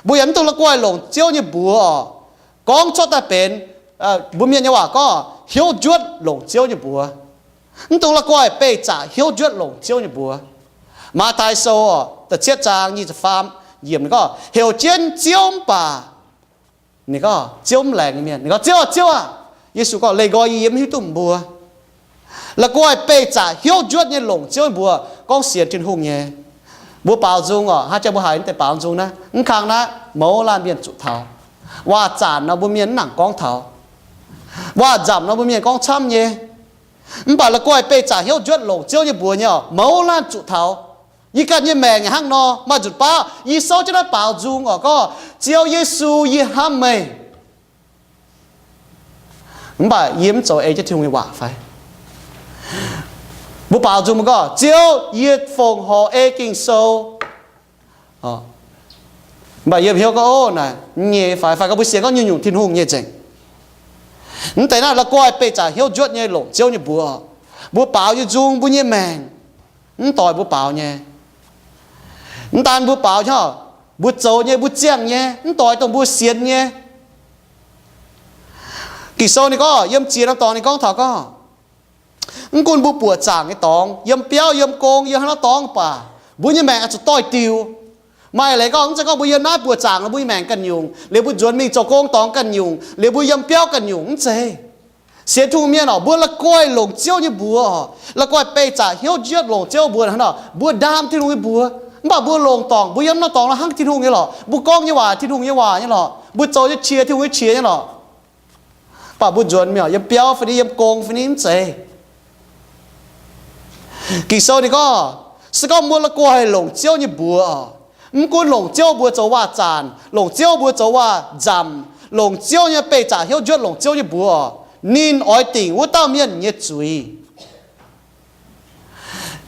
Mbuo yaac mv dungx la'guaih longc Ziouv nyei mbuox oc gorngv cuotv daaih benx, mbuo mienh nyei waac gorngv hnyouv njuotv longc Ziouv nyei mbuox. Mv dungx la'guaih beih zaqc hnyouv njuotv longc Ziouv nyei mbuox. Matv^tai Sou da'cietv zaang nyic ziepc faam yiemc ninh gorngv, heuc jienv Ziouv mv baac ninh gorngv Ziouv mv laengz nyei mienh. Ninh gorngv, Ziouv aah! Ziouv aah! Yesu gorngv, leih nqoi yie, yie mv hiuv duqv mbuo. La'guaih beih zaqc hnyouv njuotv nyei longc Ziouv nyei mbuox gorngv sienx Tin-Hungh nyei. Mbuo baaux nzung oc, hnangv jang mbuo haiz naaiv deix baaux nzung naaiv, mv kang naaiv mouz laanh mienh zuqc taux. Waac-zaanc nor mbuo mienh mv nangc gorngv taux. Waac-nzamc nor mbuo mienh gorngv camv nyei. Mv baac la'guaih beih zaqc hnyouv njuotv longc Ziouv nyei mbuox nyei oc, mouz laanh zuqc taux. Yie ganh nyei maengc hnangv nor, maaih nzunc baav yie souv jienv naaiv baaux nzung oc, gorngv, Ziouv Yesu, yie hnamv meih. Mv baac yie mv zoux ei jienv Tin-Hungh nyei waac fai? Mbuo baaux nzung mbuo gorngv, Ziouv, yie fongc horc ei Ging-Sou. Mv baac yiem hnyouv gorngv, o, naaic mv nyei fai? Fai gorngv mbuo sienx gorngv nyungc-nyungc Tin-Hungh nyei nzengc. Mv deix naaiv la'guaih beih zaqc hnyouv njuotv nyei longc Ziouv nyei mbuox. Mbuo baaux nyei nzung mbuo nyei maengc, mv doix mbuo baaux nyei. Mv daan mbuo baaux nyei, mbuo zoux nyei, mbuo ziangh nyei, mv doix dongh mbuo sienx nyei. Ging-Sou ninh gorngv, yiem ziex norm dorngx ninh gorngv taux gorngv, mv gunv mbuo buoqc zaangc nyei dorngx, yiem biauv, yiem gong, yiem haaix norm dorngx baac, mbuo nyei maengc oix zuqc doix-diuc. Maaih leiz gorngv, mv zeiz gorngv mbuo yiem naaiv buoqc zaangc nor mbuo nyei maengc ganh nyungc, liuz mbuo nzuonx mingh zoux gong dorngx ganh nyungc, liuz mbuo yiem biauv ganh nyungc, mv zeiz. Sienx Tin-Hungh mienh oc, mbuo la'guaih longc Ziouv nyei mbuox oc. La'guaih beih zaqc hnyouv njuotv longc Ziouv mbuox hnangv nor, mbuo ndaam Tin-Hungh nyei mbuox. Mv baac mbuo longc dorngc, mbuo yiem norm dorngx nor hnangv Tin-Hungh nyei lorqc. Mbuo gorngv nyei waac Tin-Hungh nyei waac nyei lorqc. Mbuo zoux nyei qiex Tin-Hungh nyei qiex nyei lorqc. Mv baac mbuo nzuonx mingh oc, yiem biauv fai ni, yiem gong fai ni, mv zeiz. Ging-Sou ninh gorngv, se gorngv mbuo la'guaih longc Ziouv nyei mbuox oc, mv gunv longc Ziouv mbuox zoux waac-zaanc, longc Ziouv mbuox zoux waac-nzamc, longc Ziouv nyei, beih zaqc hnyouv njuotv longc Ziouv nyei mbuox oc, ninh oix dingc wuov dauh mienh nyei zuiz.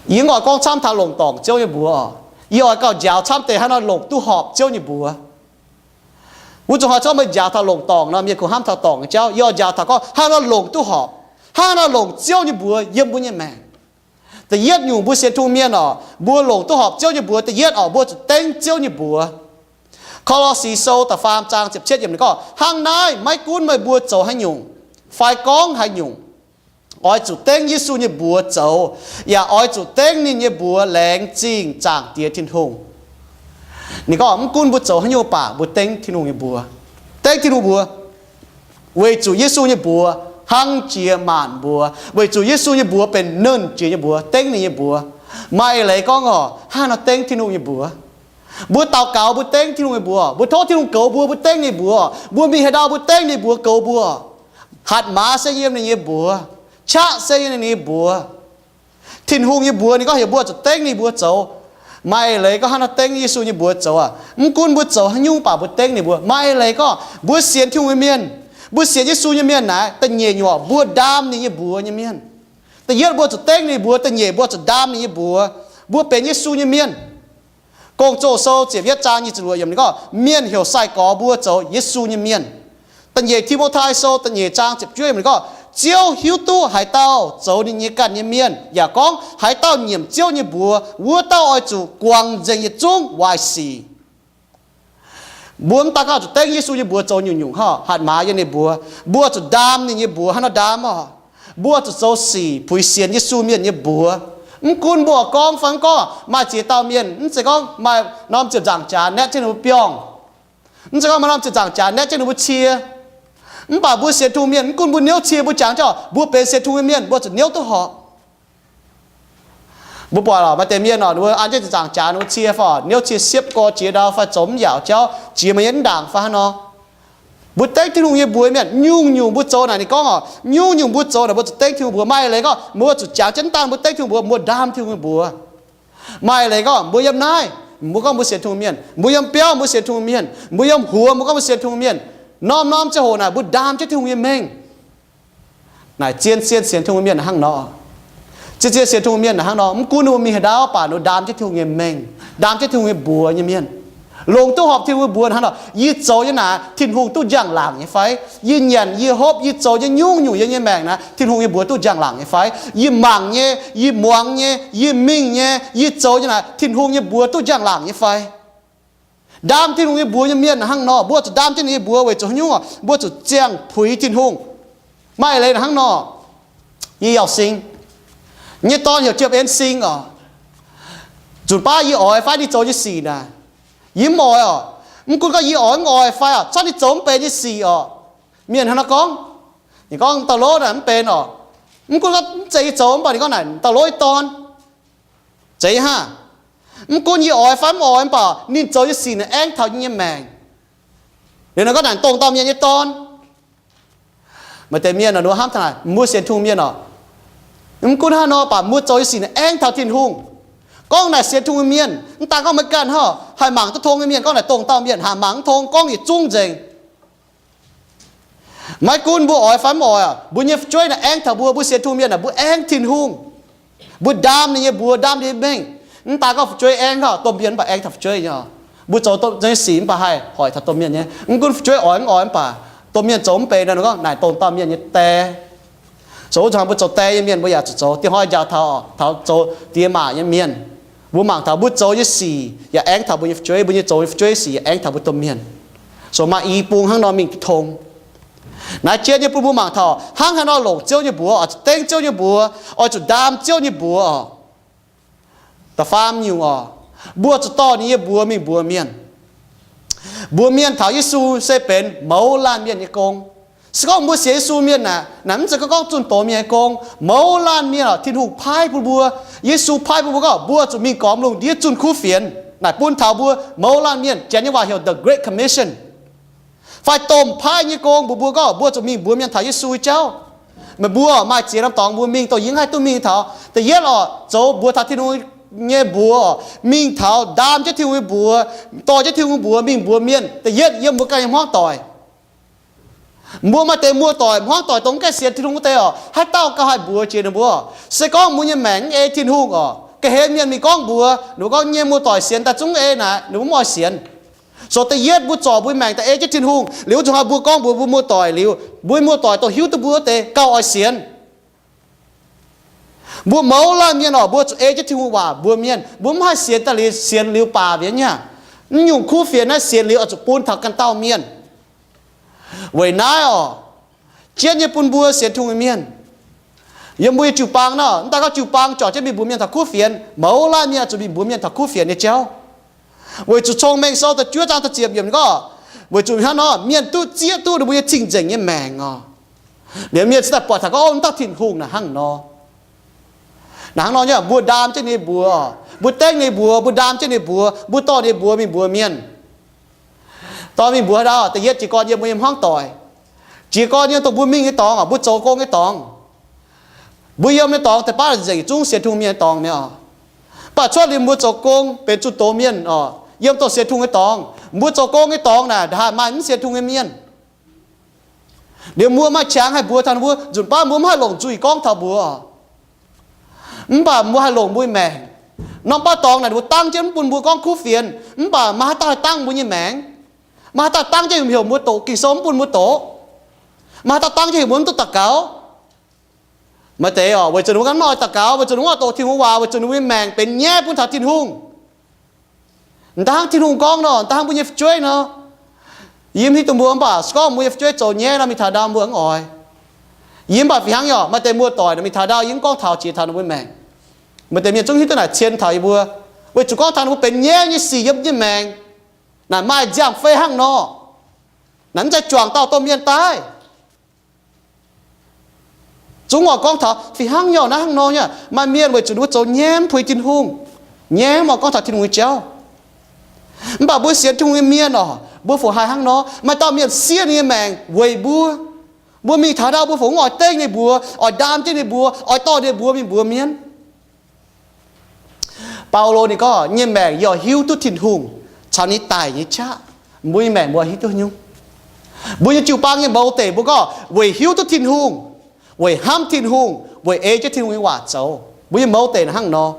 Yie mv oix gorngv camv taux longc dorngc Ziouv nyei mbuox oc. Yie oix gauh njaaux camv deix hnangv nor longc duqv horpc Ziouv nyei mbuox. Wuov zuqc hnoi zorqv meih njaaux taux longc dorngc nor, mienh kungx hnamv taux dorngc nyei jauv. Yie oix njaaux taux gorngv hnangv nor longc duqv horpc, hnangv nor longc Ziouv nyei mbuox yiem mbuo nyei maengc. Da'yietv nyungc mbuo sienx Tin-Hungh mienh oc, mbuo longc duqv horpc Ziouv nyei mbuox. Da'yietv oc, mbuo zuqc dengv Ziouv nyei mbuox. Ko^lo^si Sou da'faam zaang ziepc cietv yiemc ninh gorngv, hnangv naaiv maiv gunv meih mbuo zoux haaix nyungc fai gorngv haaix nyungc, oix zuqc dengv Yesu nyei mbuox zoux, yaac oix zuqc dengv ninh nyei mbuox laengz zingh Zaangc Diex Tin-Hungh. Ninh gorngv mv gunv mbuo zoux haaix nyungc baac mbuo dengv Tin-Hungh nyei mbuox. Dengv Tin-Hungh mbuox, weic zuqc Yesu nyei mbuox hnangv jiex maanc mbuox, weic zuqc Yesu nyei mbuox benx nernh jiex nyei mbuox, dengv ninh nyei mbuox. Maaih eix leiz gorngv oc, hnangv nor dengv Tin-Hungh nyei mbuox. Mbuo daux gaux mbuo dengv Tin-Hungh nyei mbuox, mbuo tov Tin-Hungh goux mbuo, mbuo dengv ninh mbuox. Mbuo mingh haaix ndau mbuo dengv ninh mbuox goux mbuo. Hatc maaz se yiem ninh nyei mbuox, qaqv se yiem ninh nyei mbuox, Tin-Hungh nyei mbuox, ninh gorngv heuc mbuo zuqc dengv ninh mbuox zoux. Maaih eix leiz gorngv hnangv nor dengv Yesu nyei mbuox zoux aac. Mv gunv mbuo zoux haaix nyungc baac mbuo dengv ninh mbuox. Maaih eix leiz gorngv mbuo sienx Tin-Hungh nyei mienh, mbuo sienx Yesu nyei mienh naaic, da'nyeic nyungc mbuo ndaam ninh nyei mbuox nyei mienh. Da'yietv mbuo zuqc dengv ninh mbuox, da'nyeic mbuo zuqc ndaam ninh nyei mbuox. Mbuo benx Yesu nyei mienh. Gong-Zoh Sou ziepc yietv zaang nyic ziepc luoqc yiemc ninh gorngv, mienh heuc sai-gorx mbuo zoux Yesu nyei mienh. Da'nyeic Ti^mo^tai Sou da'nyeic zaang ziepc juov yiemc ninh gorngv, Ziouv hiuv duqv haaix dauh zoux ninh nyei ganh nyei mienh, yaac gorngv haaix dauh nyiemc Ziouv nyei mbuox, wuov dauh oix zuqc guangc nzengc yietc zungv waaic sic. Mbuo mv daan gauh zuqc dengv Yesu nyei mbuox zoux nyungc-nyungc hov, hatc maaz yiem ninh mbuox. Mbuo zuqc ndaam ninh nyei mbuox hnangv nor ndaam oc. Mbuo zuqc zoux sic puix sienx Yesu mienh nyei mbuox. Mv gunv mbuo gorngv fai mv gorngv, maaih ziex dauh mienh, mv zeiz gorngv maaih norm ziepc nzaangc jaax naetv jienv ninh mbuo biorngh. Mv zeiz gorngv maaih norm ziepc nzaangc jaax naetv jienv ninh mbuo cie. Mv baac mbuo sienx Tin-Hungh mienh, mv gunv mbuo niouv cie, mbuo jangx jienv mbuo benx sienx Tin-Hungh mienh, mbuo zuqc niouv duqv horpc. Mbuo buatc lorqc, maaih deix mienh oc, ninh mbuo an jienv ziepc nzaangc jaax ninh mbuo cie fai niouv cie siepv gorx jiex ndau fai zoux mv yaauc jauv, jiex meih nyei mv ndaangc fai hnangv nor. Mbuo dengv Tin-Hungh nyei mbuox mienh, nyungc-nyungc mbuo zoux naaic ninh gorngv oc, nyungc-nyungc mbuo zoux naaic mbuo zuqc dengv Tin-Hungh mbuox. Maaih eix leiz gorngv mbuo zuqc jangx jienv mv daan mbuo dengv Tin-Hungh mbuox, mbuo ndaam Tin-Hungh mbuox. Maaih eix leiz gorngv mbuo yiem naaiv, mbuo gorngv mbuo sienx Tin-Hungh mienh, mbuo yiem biauv mbuo sienx Tin-Hungh mienh, mbuo yiem huox mbuo gorngv mbuo sienx Tin-Hungh mienh. Norm-norm ziangh hoc naaic mbuo ndaam jienv Tin-Hungh nyei mengh. Naaic zien-zien sienx Tin-Hungh mienh hnangv nor. Zien-zien sienx Tin-Hungh mienh hnangv nor, mv gunv ninh mbuo mingh haaix ndau baac ninh mbuo ndaam jienv Tin-Hungh nyei mengh, ndaam jienv Tin-Hungh nyei mbuox nyei mienh, longc duqv horpc Tin-Hungh mbuox hnangv nor. Yie zoux nyei naaic Tin-Hungh duqv njang-laangc nyei fai? Yie nyanc, yie hopv, yie zoux nyei nyungc-nyungc yiem nyei maengc naaic Tin-Hungh nyei mbuox duqv njang-laangc nyei fai? Yie mangc nyei, yie muangx nyei, yie mingh nyei, yie zoux nyei naaic Tin-Hungh nyei mbuox duqv njang-laangc nyei fai? Ndaam Tin-Hungh nyei mbuox nyei mienh hnangv nor. Mbuo zuqc ndaam jienv ninh nyei mbuox weic zuqc haaix nyungc? Mbuo zuqc ziangh puix Tin-Hungh. Maaih eix leiz hnangv nor. Yie yauh sing, yie nyei dorn heuc Jiem En Sing oc. Nzunc baav yie oix fai ninh zoux nyei sic naaic, yie mv oix oc. Mv gunv gorngv yie oix mv oix fai oc, cuotv ninh zoux mv benx nyei sic oc. Mienh hnangv nor gorngv, ninh gorngv dauh lov naaic mv benx oc. Mv gunv gorngv mv zeiz yie zoux mv baac ninh gorngv naaic dauh lov nyei dorn. Zeiz haav. Mv gunv yie oix fai mv oix mv baac ninh zoux nyei sic naaic aengx taux yie nyei maengc. Liuz nor gorngv naaic dongh dauh mienh nyei dorn. Maaih deix mienh nor hnamv taux naaic, mbuo sienx Tin-Hungh mienh oc, mv gunv hnangv nor baac mbuo zoux nyei sic naaic aengx taux Tin-Hungh. Gorngv naaic sienx Tin-Hungh mienh, mv daan gorngv maiv ganh hov, haih mangc duqv tong nyei mienh gorngv naaic dongh dauh mienh, haih mangc mv tong gorngv yietc zungv nzengc. Maiv gunv mbuo oix fai mv oix, mbuo nyei fu'jueiv naaic aengx taux mbuo. Mbuo sienx Tin-Hungh mienh naaic, mbuo aengx Tin-Hungh. Mbuo ndaam ninh nyei mbuox, ndaam ninh nyei mengh. Mv daan gorngv fu'jueiv aengx, domh mienh mv baac aengx taux fu'jueiv nyei. Mbuo zoux domh mienh nyei sic mv baac haih hoic taux domh mienh nyei. Mv gunv fu'jueiv oix mv oix mv baac, domh mienh zoux mv benx nor gorngv naaic dongh dauh mienh nyei die. Zoux wuov zanc mbuo zoux die nyei mienh, mbuo yaac zuqc zoux. Diev hnoi njaaux taux, taux zoux diex maac nyei mienh, mbuo mangc taux mbuo zoux nyei sic yaac aengx taux mbuo nyei fu'jueiv, mbuo nyei zoux nyei fu'jueiv sic yaac aengx taux mbuo domh mienh. So maaih i bung hnangv nor mingh tong. Naaiv jien nyei bun mbuo mangc taux hnangv haaix nor longc Ziouv nyei mbuox oc, zuqc dengv Ziouv nyei mbuox, oix zuqc ndaam Ziouv nyei mbuox oc. Da'faam nyungc oc, mbuo zuqc dorh ninh nyei mbuox mingh mbuox mienh. Mbuox mienh taux Yesu se benx mouz laanh mienh nyei gong. Se gorngv mbuo sienx Yesu mienh naaic, naaic mv zeiz gorngv zunh doz mienh nyei gong. Mouz laanh mienh oc, Tin-Hungh paaiv bun mbuo. Yesu paaiv bun mbuo gorngv mbuo zuqc mingh gormx lungh ndiev zunh kuv fienx. Naaic bun taux mbuo mouz laanh mienh, Janx nyei waac heuc the Great Commission. Fai domh paaiv nyei gong mbuox mbuo gorngv mbuo zuqc mingh mbuox mienh taux Yesu nyei jauv. Meih mbuo maaih ziex norm dorngx mbuo mingh, dongh yie mv haih duqv mingh taux. Da'yietv oc, zoux mbuox taux Tin-Hungh nyei mbuox, mingh taux ndaam jienv Tin-Hungh nyei mbuox, dorh jienv Tin-Hungh mbuox mingh mbuox mienh. Da'yietv yiem mbuo ganh nyei hmuangv doic. Mbuo maaih deix muoz-doic, hmuangv doic dongh mv gaengh sienx Tin-Hungh wuov deix oc, haaix dauh gauh haih mbuox jiex ninh mbuo? Se gorngv mbuo nyei maengc mv ei Tin-Hungh oc, ga'hlen mienh mingh gorngv mbuox ninh mbuo gorngv, nyei muoz-doic sienx daaih zungv mv ei naaic, ninh mbuo mv oix sienx. So da'yietv mbuo zorc mbuo nyei maengc daaih ei jienv Tin-Hungh liuz, zuqc hnoi mbuo gorngv mbuox mbuo muoz-doic liuz, mbuo nyei muoz-doic dongh hiuv duqv mbuo wuov deix gauh oix sienx. Mbuo mouz laanh mienh oc, mbuo zuqc ei jienv Tin-Hungh waac mbuox mienh. Mbuo mv haih sienx daaih liuz, sienx liuz baac mbienv nyei. Mv nyungc kuv fienx naaiv sienx liuz oix zuqc bun taux ganh dauh mienh. Weic naaiv oc, jienv nyei bun mbuo sienx Tin-Hungh nyei mienh, yiem mbuo nyei jiu-baang nor, mv daan gorngv jiu-baang zorc jienv mingh mbuox mienh taux kuv fienx, mouz laanh mienh zuqc mingh mbuox mienh taux kuv fienx nyei jauv. Weic zuqc Cong-Mengh Sou da'juov zaang da'ziepc yiemc gorngv, weic zuqc hnangv nor mienh duqv zieqv duqv ninh mbuo nyei cing-nzengc nyei maengc oc. Liuz mienh cingx daaih buatc taux gorngv, ov, dauh Tin-Hungh naaic hnangv nor. Naaic hnangv nor nyei, mbuo ndaam jienv ninh mbuox, mbuo dengv ninh mbuox, mbuo ndaam jienv ninh mbuox, mbuo dorh ninh mbuox mingh mbuox mienh. Dorh mingh mbuox haaix dauh? Da'yietv jiez gorn yiem mbuo nyei hmuangv doic. Jiez gorn yiem dongh mbuo mingh nyei dorngx, mbuo zoux gong nyei dorngx. Mbuo yiem nyei dorngx deix baav nzengc zungv sienx Tin-Hungh mienh nyei dorngx mi'aqv. Mv baac cuotv liuz mbuo zoux gong benx zunh doz mienh oc, yiem zoux sienx Tin-Hungh nyei dorngx, mbuo zoux gong nyei dorngx naaic ndaaih maaih mv sienx Tin-Hungh nyei mienh. Liuz mbuo maaih qangx haih mbuox taux ninh mbuo, nzunc baav mbuo mv haih longc nzuih gorngv taux mbuox. Mv baac mbuo haih longc mbuo nyei maengc. Norm baav dorngx naaic ninh mbuo dangv jienv mv bun mbuo gorngv kuv fienx, mv baac maaih haaix dauh haih dangv mbuo nyei maengc? Maaih haaix dauh dangv jienv heuc mbuo doqc Ging-Sou mv bun mbuo doqc? Maaih haaix dauh dangv jienv heuc mbuo mv duqv daux gaux? Maaih deix oc, weic zuqc ninh mbuo ganh mv oix daux gaux, weic zuqc ninh mbuo mv oix doqc Tin-Hungh nyei waac, weic zuqc ninh mbuo nyei maengc benx nyaiv bun taux Tin-Hungh. M'daaih hnangv Tin-Hungh gorngv nor, m'daaih hnangv mbuo nyei fu'jueiv nor. Yie mv hiuv duqv mbuo, mv baac se gorngv mbuo nyei fu'jueiv zoux nyaiv nor, mingh taux ndau mbuo mv oix. Yie mv baac fih hnangv nyei oc, maaih deix muoz-doic nor mingh taux ndau yie mv gorngv taux jiex taux ninh mbuo maengc. Maaih deix mienh zungv hiuv duqv naaic cien taux yie mbuo, weic zuqc gorngv taux ninh mbuo benx nyaiv nyei sic yiem nyei maengc. Naaic maaih nziaamv-fei hnangv nor, naaic mv zeiz juangc dauh domh mienh daaih. Zungv oix gorngv taux fih hnangv nyei oc, naaiv hnangv nor nyei. Maaih mienh weic zuqc ninh mbuo zoux nyaiv mv puix Tin-Hungh, nyaiv mv oix gorngv taux Tin-Hungh nyei jauv. Mv baac mbuo sienx Tin-Hungh nyei mienh oc, mbuo fungc haih hnangv nor. Maaih dauh mienh siev ninh nyei maengc weic mbuo. Mbuo mingh taux ndau mbuo fungc mv oix dengv ninh mbuox, oix ndaam jienv ninh mbuox, oix dorh ninh mbuox mingh mbuox mienh. Baulo ninh gorngv, nyei maengc yaac hiuv duqv Tin-Hungh caux ninh daic nyei qaqv. Mbuo nyei maengc mbuo hiuv duqv nyungc. Mbuo nyei jiu-baang nyei mouz deic mbuo gorngv weic hiuv duqv Tin-Hungh, weic hnamv Tin-Hungh, weic ei jienv Tin-Hungh nyei waac zoux. Mbuo nyei mouz deic naaic hnangv nor.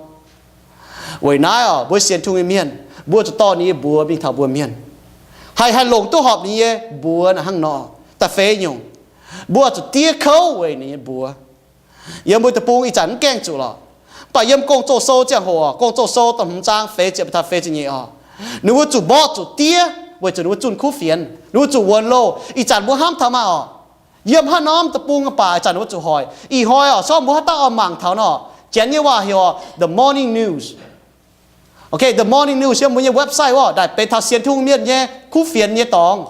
Weic naaiv oc, mbuo sienx Tin-Hungh nyei mienh, mbuo zuqc dorh ninh nyei mbuox mingh taux mbuo mienh, haih haih longc duqv horpc ninh nyei mbuox naaic hnangv nor. Da'feix nyungc, mbuo zuqc diev kouv weic ninh nyei mbuox. Yiem mbuo deic-bung ih zanc mv gaengh zuqc lorqc. Mv baac yiem Gong-Zoh Sou ziangh hoc, Gong-Zoh Sou da'hmz zaang feix ziepc taux feix ziepc nyeic oc, ninh mbuo zuqc mborqv zuqc diev weic zuqc ninh mbuo zunh kuv fienx, ninh mbuo zuqc wuonx loh. Ih zanc mbuo hnamv taux maah oc, yiem haaix norm deic-bung baac ih zanc ninh mbuo zuqc hoic. Ih hnoi oc, se gorngv mbuo haaix dauh oix mangc taux nor, Janx nyei waac heuc The Morning News. Ok, The Morning News yiem mbuo nyei website wuov, naaic benx taux sienx Tin-Hungh mienh nyei kuv fienx nyei dorngx.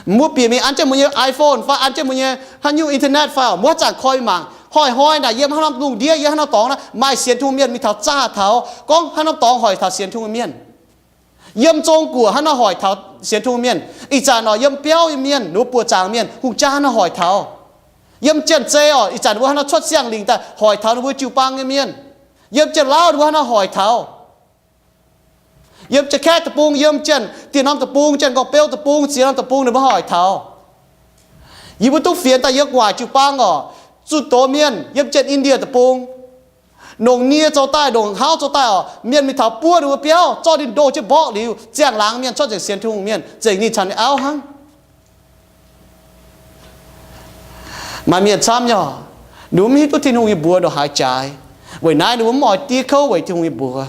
Mbuo bieqc mingh an jienv mbuo nyei iPhone fai an jienv mbuo nyei haaix nyungc internet fai oc, mbuo haaix zanc koi mingh mangc. Hnoi-hnoi naaic yiem haaix norm lungh ndiev, yiem haaix norm dorngx naaic maaih sienx Tin-Hungh mienh mingh taux zaah taux gorngv haaix norm dorngx hoic taux sienx Tin-Hungh mienh. Yiem Zong-Guoqv haaix nor hoic taux sienx Tin-Hungh mienh. Ih zanc oc, yiem biauv nyei mienh, ninh mbuo buoqc zaangc mienh hungh jaa haaix nor hoic taux. Yiem Janx-Zei oc, ih zanc ninh mbuo haaix nor cuotv siang-lingc daaih hoic taux ninh mbuo jiu-baang nyei mienh. Yiem Janx-Lauv ninh mbuo haaix nor hoic taux. Yiem Janx-Kaeqv deic-bung, yiem Janx-Dieh Norm deic-bung, Janx-Gorqv-Beu deic-bung, Ziex Norm deic-bung ninh mbuo hoic taux. Yie mbuo duqv fienx daaih yiem gu'nguaaic jiu-baang oc, zunh doz mienh yiem Janx-Indie deic-bung, longc nie zoux daaih, longc hauv zoux daaih oc, mienh mingh taux buov ninh mbuo biauv, zorqv ninh ndoh jienv mborqv liuz, ziangh laangz mienh cuotv nzengc sienx Tin-Hungh mienh, zengc ninh caux ninh auv hnangv. Maaih mienh camv nyei oc, ninh mbuo mv hiuv duqv Tin-Hungh nyei mbuox ndongc haaix jaaix. Weic naaiv ninh mbuo mv oix diev kouv weic Tin-Hungh nyei mbuox.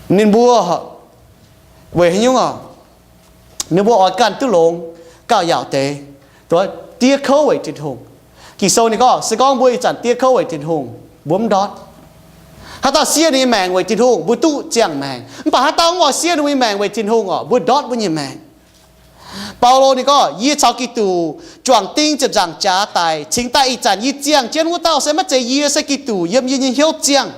Ninh mbuo weic haaix nyungc oc? Ninh mbuo oix ganh duqv longx, gauh yaauc deix, diev kouv weic Tin-Hungh. Ging-Sou ninh gorngv, se gorngv mbuo ih zanc diev kouv weic Tin-Hungh, mbuo mv ndortv. Haaix dauh siev ninh nyei maengc weic Tin-Hungh, mbuo duqv ziangh maengc. Mv baac haaix dauh mv oix siev ninh nyei maengc weic Tin-Hungh oc, mbuo ndortv mbuo nyei maengc. Baulo ninh gorngv, yie caux Giduc juangc ding ziepc nzaangc jaax daic, cingx daaih ih zanc yie ziangh jienv wuov dauh se maiv zeiz yie, se Giduc yiem yie nyei hnyouv ziangh,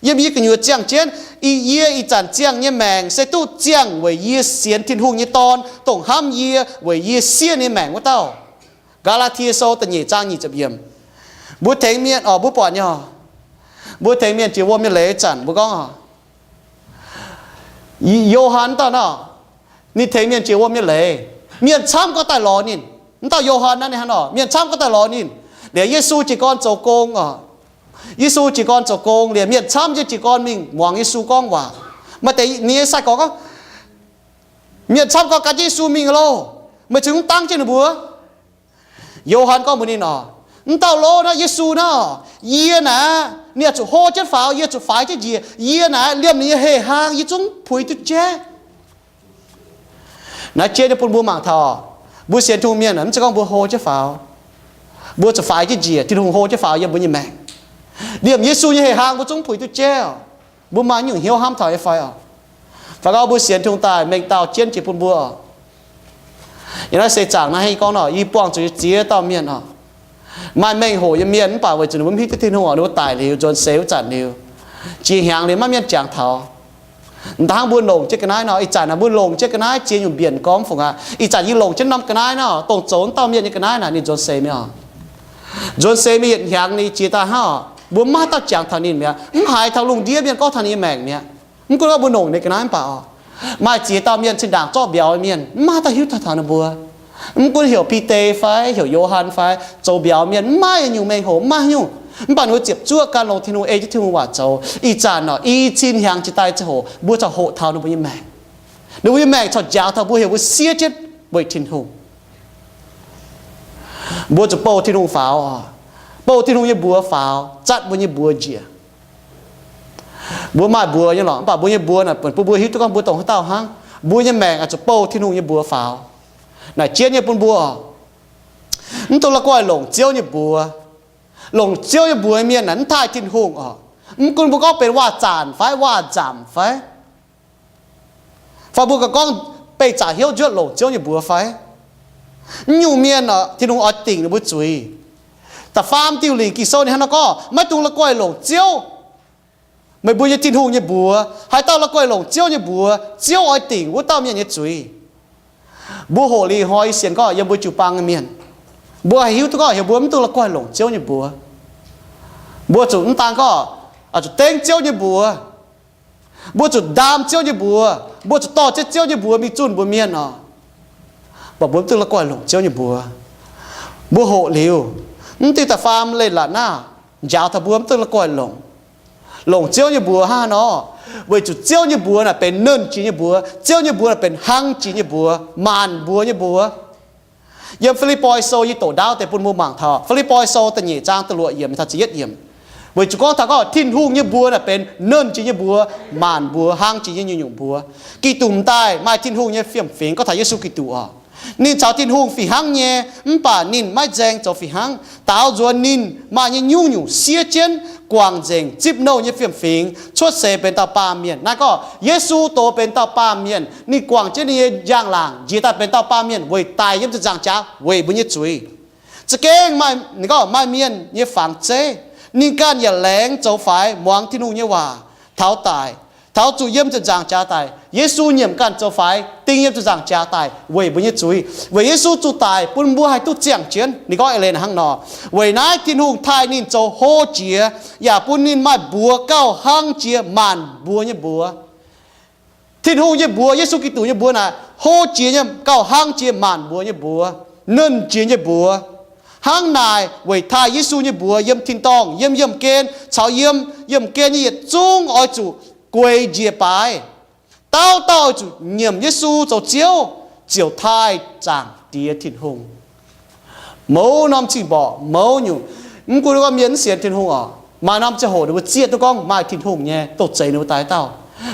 yiem yie gu'nyuoz ziangh jienv. Yie ih zanc ziangh nyei maengc se duqv ziangh weic yie sienx Tin-Hungh nyei Dorn, dongh hnamv yie weic yie siev ninh nyei maengc wuov dauh. Gaa^laa^tie Sou da'nyeic zaang nyic ziepc yiemc. Mbuo tengx mienh oc, mbuo buatc nyei oc, mbuo tengx mienh jiex wuom nyei leiz zanc mbuo gorngv oc, Yo^han dauh nor, ninh tengx mienh jiex wuom nyei leiz, mienh camv gorngv daaih lorz ninh. Mv dauh Yo^han naaiv ninh hnangv nor, mienh camv gorngv daaih lorz ninh. Liuz Yesu jiez gorn zoux gong oc, Yesu jiez gorn zoux gong liuz, mienh camv jienv jiez gorn mingh muangx Yesu gorngv waac. Maaih deix ninh nyei sai-gorx gorngv, mienh camv gorngv gan jienv Yesu mingh loh, meih cingx mv dangv jienv ninh mbuo? Yo^han gorngv mbuox ninh oc, mv dauh lo naaiv, Yesu naaiv, yie naaic ninh zuqc hlo jienv faaux, yie zuqc faix jienv njiec, yie naaic liemh ninh nyei heh hlaang yie zungv puix duqv jaiv. Naaiv jeiv nyei bun mbuo mangc taux, mbuo sienx Tin-Hungh mienh mv zeiz gorngv mbuo hlo jienv faaux, mbuo zuqc faix jienv njiec, Tin-Hungh hlo jienv faaux yiem mbuo nyei maengc. Liemh Yesu nyei heh hlaang mbuo zungv puix duqv jaiv oc. Mbuo maaih nyungc hnyouv hnamv taux nyei fai oc? Fai gorngv mbuo sienx Tin-Hungh daaih, mengh dauh jienv jiex bun mbuo oc. Yiem naaiv seix zaangc naaiv hei gorngv nor, yie buangh zuqc ziex dauh mienh oc, maaih mengh hoc nyei mienh, mv baac weic zuqc ninh mbuo mv hiuv duqv Tin-Hungh oc, ninh mbuo daic liuz, nzuonx seix wuov zanc liuz, jiex hnyangx liuz maiv mienh jangx taux. Mv dangv mbuo longc jienv ga'naaiv nor, ih zanc naaic mbuo longc jienv ga'naaiv ziex nyungc mbienc gorngv fungc aqv. Ih zanc yie longc jienv norm ga'naaiv nor, dongh zoux mv dauh mienh nyei ga'naaiv naaic, ninh nzuonx seix mi'aqv oc. Nzuonx seix mingh yietc hnyangx ninh jiex daaih hnangv oc, mbuo maiv maaih dauh jangx taux ninh mi'aqv. Mv haiz taux lungh ndiev mienh gorngv taux ninh nyei maengc mi'aqv. Mv gunv gorngv mbuo longc ninh ga'naaiv mv baac oc, maaih ziex dauh mienh zinh ndaangc zorqv mbiauz mienh, mv maaih dauh hiuv taux ninh mbuo. Mv gunv heuc Bide fai heuc Yo^han fai zoux mbiauz mienh, mv maaih yietc nyungc mengh hoc, mv maaih nyungc. Mv baac ninh mbuo ziepc zuoqv gan longx Tin-Hungh, ei jienv Tin-Hungh waac zoux. Ih zanc oc, i cin hnyangx jiex daaih ziangh hoc mbuo corc hoqc taux ninh mbuo nyei maengc. Ninh mbuo nyei maengc corc njaaux taux mbuo, heuc mbuo siev jienv weic Tin-Hungh. Mbuo zuqc bouh Tin-Hungh faaux oc, bouh Tin-Hungh nyei mbuox faaux, zatv mbuo nyei mbuox njiec. Mbuo maaih mbuox nyei lorqc, mv baac mbuo nyei mbuox naaic bun mbuo hiuv duqv gorngv mbuo dongh haaix dauh hnangv. Mbuo nyei maengc oix zuqc bouh Tin-Hungh nyei mbuox faaux. Naaic jienv nyei bun mbuo oc, mv dungx la'guaih longc Ziouv nyei mbuox. Longc Ziouv nyei mbuox mienh naaic mv taaih Tin-Hungh oc. Mv gunv mbuo gorngv benx waac-zaanc fai waac-nzamc fai, fai mbuo gauh gorngv beih zaqc hnyouv njuotv longc Ziouv nyei mbuox fai, mv nyungc mienh oc, Tin-Hungh oix dingc ninh mbuo zuiz. Da'faam diuh lingc Ging-Sou ninh hnangv naaiv gorngv, maiv dungx la'guaih longc Ziouv, meih mbuo nyei Tin-Hungh nyei mbuox. Haaix dauh la'guaih longc Ziouv nyei mbuox, Ziouv oix dingc wuov dauh mienh nyei zuiz. Mbuo hoqc liuz hnoi yie sienx gorngv yiem mbuo jiu-baang nyei mienh, mbuo haih hiuv duqv gorngv heuc mbuo mv dungx la'guaih longc Ziouv nyei mbuox. Mbuo zuqc mv daan gorngv zuqc dengv Ziouv nyei mbuox. Mbuo zuqc ndaam Ziouv nyei mbuox. Mbuo zuqc dorh jienv Ziouv nyei mbuox mingh zunh mbuox mienh oc. Mv baac mbuo mv dungx la'guaih longc Ziouv nyei mbuox. Mbuo hoqc liuz, mv diuh da'faam leiz-latc naaiv njaaux taux mbuo mv dungx la'guaih longc, longc Ziouv nyei mbuox hnangv haaix nor? Weic zuqc Ziouv nyei mbuox naaic benx nernh jiex nyei mbuox. Ziouv nyei mbuox naaic benx hlang jiex nyei mbuox, maanc mbuox nyei mbuox. Yiem Fi^lipv^poi Sou yie doqc ndaauv deix bun mbuo mangc taux, Fi^lipv^poi Sou da'nyeic zaang da'luoqc yiemc taux ziepc yietv yiemc, weic zuqc gorngv taux gorngv Tin-Hungh nyei mbuox naaic benx nernh jiex nyei mbuox, maanc mbuox, hlang jiex nyei nyungc-nyungc mbuox. Giduc m'daaih maaih Tin-Hungh nyei fiem-fingx, gorngv taux Yesu Giduc oc. Ninh caux Tin-Hungh fih hnangv nyei, mv baac ninh maiv nzaeng zoux fih hnangv. Daaux nzuonx ninh maaih nyei nyungc-nyungc siev jienv, guangc nzengc zipv nouh nyei fiem-fingx, cuotv seix benx dauh baamh mienh. Naaiv gorngv Yesu doz benx dauh baamh mienh, ninh guangc jienv ninh nyei njang-laangc njiec daaih benx dauh baamh mienh weic daic yiem ziepc nzaangc jaax weic mbuo nyei zuiz. Za'gengh maaih, ninh gorngv maaih mienh nyei fangx zeiv, ninh ganh yaac laengz zoux faix muangx Tin-Hungh nyei waac, taux daic, taux zuqc yiem ziepc nzaangc jaax daic. Yesu nyiemc ganh zoux faix ding yiem ziepc nzaangc jaax daic weic mbuo nyei zuiz, weic Yesu zuqc daic bun mbuo haih duqv ziangh jienv. Ninh gorngv eix leiz hnangv nor, weic naaiv Tin-Hungh taaih ninh zoux hlo jiex, yaac bun ninh maaih mbuox gauh hlang jiex maanc mbuox nyei mbuox. Tin-Hungh nyei mbuox, Yesu Giduc nyei mbuox naaic hlo jiex nyei, gauh hlang jiex maanc mbuox nyei mbuox, nernh jiex nyei mbuox. Hnangv naaic weic taaih Yesu nyei mbuox yiem tin-dorngh, yiem yiemh gen, caux yiem yiemh gen nyei yietc zungv oix zuqc gueix njiec baaix. Dauh dauh oix zuqc nyiemc Yesu zoux Ziouv, ziouc taaih Zaangc Diex Tin-Hungh. Mouz norm cing-mborqc, mouz nyungc. Mv gunv gorngv mienh mv sienx Tin-Hungh oc, maaih norm ziangh hoc ninh mbuo zieqv duqv gorngv maaih Tin-Hungh nyei, dongh zeiz ninh mbuo daaih dauh.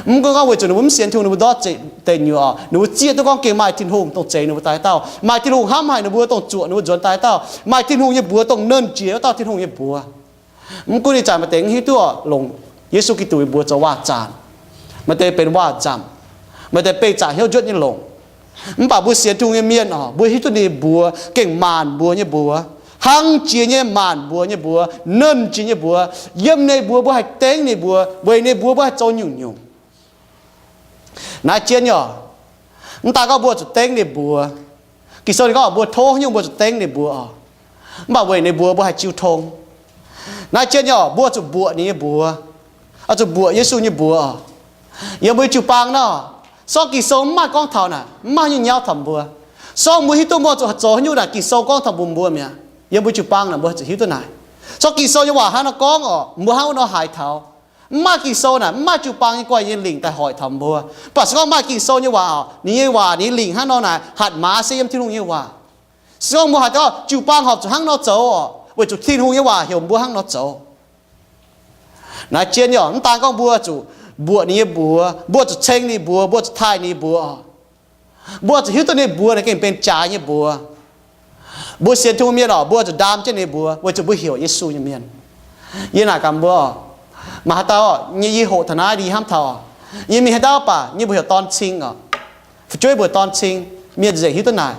Mv gunv gorngv weic zuqc ninh mbuo mv sienx Tin-Hungh, ninh mbuo ndortv deic nyuoz oc, ninh mbuo zieqv duqv gorngv gengh maaih Tin-Hungh, dongh zeiz ninh mbuo daaih dauh. Maaih Tin-Hungh hnamv haic ninh mbuo, dongh zuoqc ninh mbuo nzuonx daaih dauh. Maaih Tin-Hungh nyei mbuox, dongh nernh jiex wuov dauh Tin-Hungh nyei mbuox. Mv gunv ih zanc maaih deix mv hiuv duqv longc Yesu Giduc nyei mbuox zoux waac-zaanc, maaih deix benx waac-nzamc, maaih deix beih zaangc hnyouv njuotv nyei longc. Mv baac mbuo sienx Tin-Hungh nyei mienh oc, mbuo hiuv duqv ninh mbuox gengh maanc mbuox nyei mbuox, hnangv jiex nyei maanc mbuox nyei mbuox, nernh jiex nyei mbuox. Yiem ninh mbuox mbuo haih dengv ninh mbuox, weic ninh mbuox mbuo haih zoux nyungc-nyungc. Naaiv jienv nyei oc, mv daan gorngv mbuo zuqc dengv ninh mbuox. Ging-Sou ninh gorngv mbuo tov haaix nyungc mbuo zuqc dengv ninh mbuox oc, mv baac weic ninh mbuox mbuo haih jiu tong. Naaiv jienv nyei oc, mbuo zuqc mbuoqc ninh nyei mbuox, oix zuqc mbuoqc Yesu nyei mbuox oc. Yiem mbuo jiu-baang nor, sorng Ging-Sou mv maaih gorngv taux naaic, mv maaih nyungc nyauv taux mbuo. Sorng mbuo hiuv duqv mbuo zuqc zoux haaix nyungc naaic, Ging-Sou gorngv taux mbuo mbuo mi'aqv. Yiem mbuo jiu-baang naaic mbuo zuqc hiuv duqv naaic, sorng Ging-Sou nyei waac hnangv nor gorngv oc, mbuo hnangv wuov nor haiz taux. Mv maaih Ging-Sou naaic, mv maaih jiu-baang nyei guai nyei lingc daaih hoic taux mbuo. Mv baac se gorngv maaih Ging-Sou nyei waac oc, ninh nyei waac ninh nyei lingc hnangv nor naaic hatc maaz se yiem Tin-Hungh nyei waac. Se gorngv mbuo haaix dauh jiu-baang horpc zuqc hnangv nor zoux oc, weic zuqc Tin-Hungh nyei waac heuc mbuo hnangv nor zoux. Naaiv jienv nyei oc, mv daan gorngv mbuo zuqc mbuoqc ninh nyei mbuox, mbuo zuqc ceng ninh mbuox, mbuo zuqc taaih ninh mbuox oc. Mbuo zuqc hiuv duqv ninh mbuox naaic gengh benx jaaix nyei mbuox. Mbuo sienx Tin-Hungh mienh oc, mbuo zuqc ndaam jienv ninh mbuox weic zuqc mbuo heuc Yesu nyei mienh. Yie naaic gaax mbuo oc, maaih haaix dauh nyei yie hoqc taux naaiv ndie hnamv taux, yie mingh haaix ndau baac yie mbuox heuc dorn cing oc. Fu'jueiv mbuox dorn cing, mienh nzengc hiuv duqv naaic.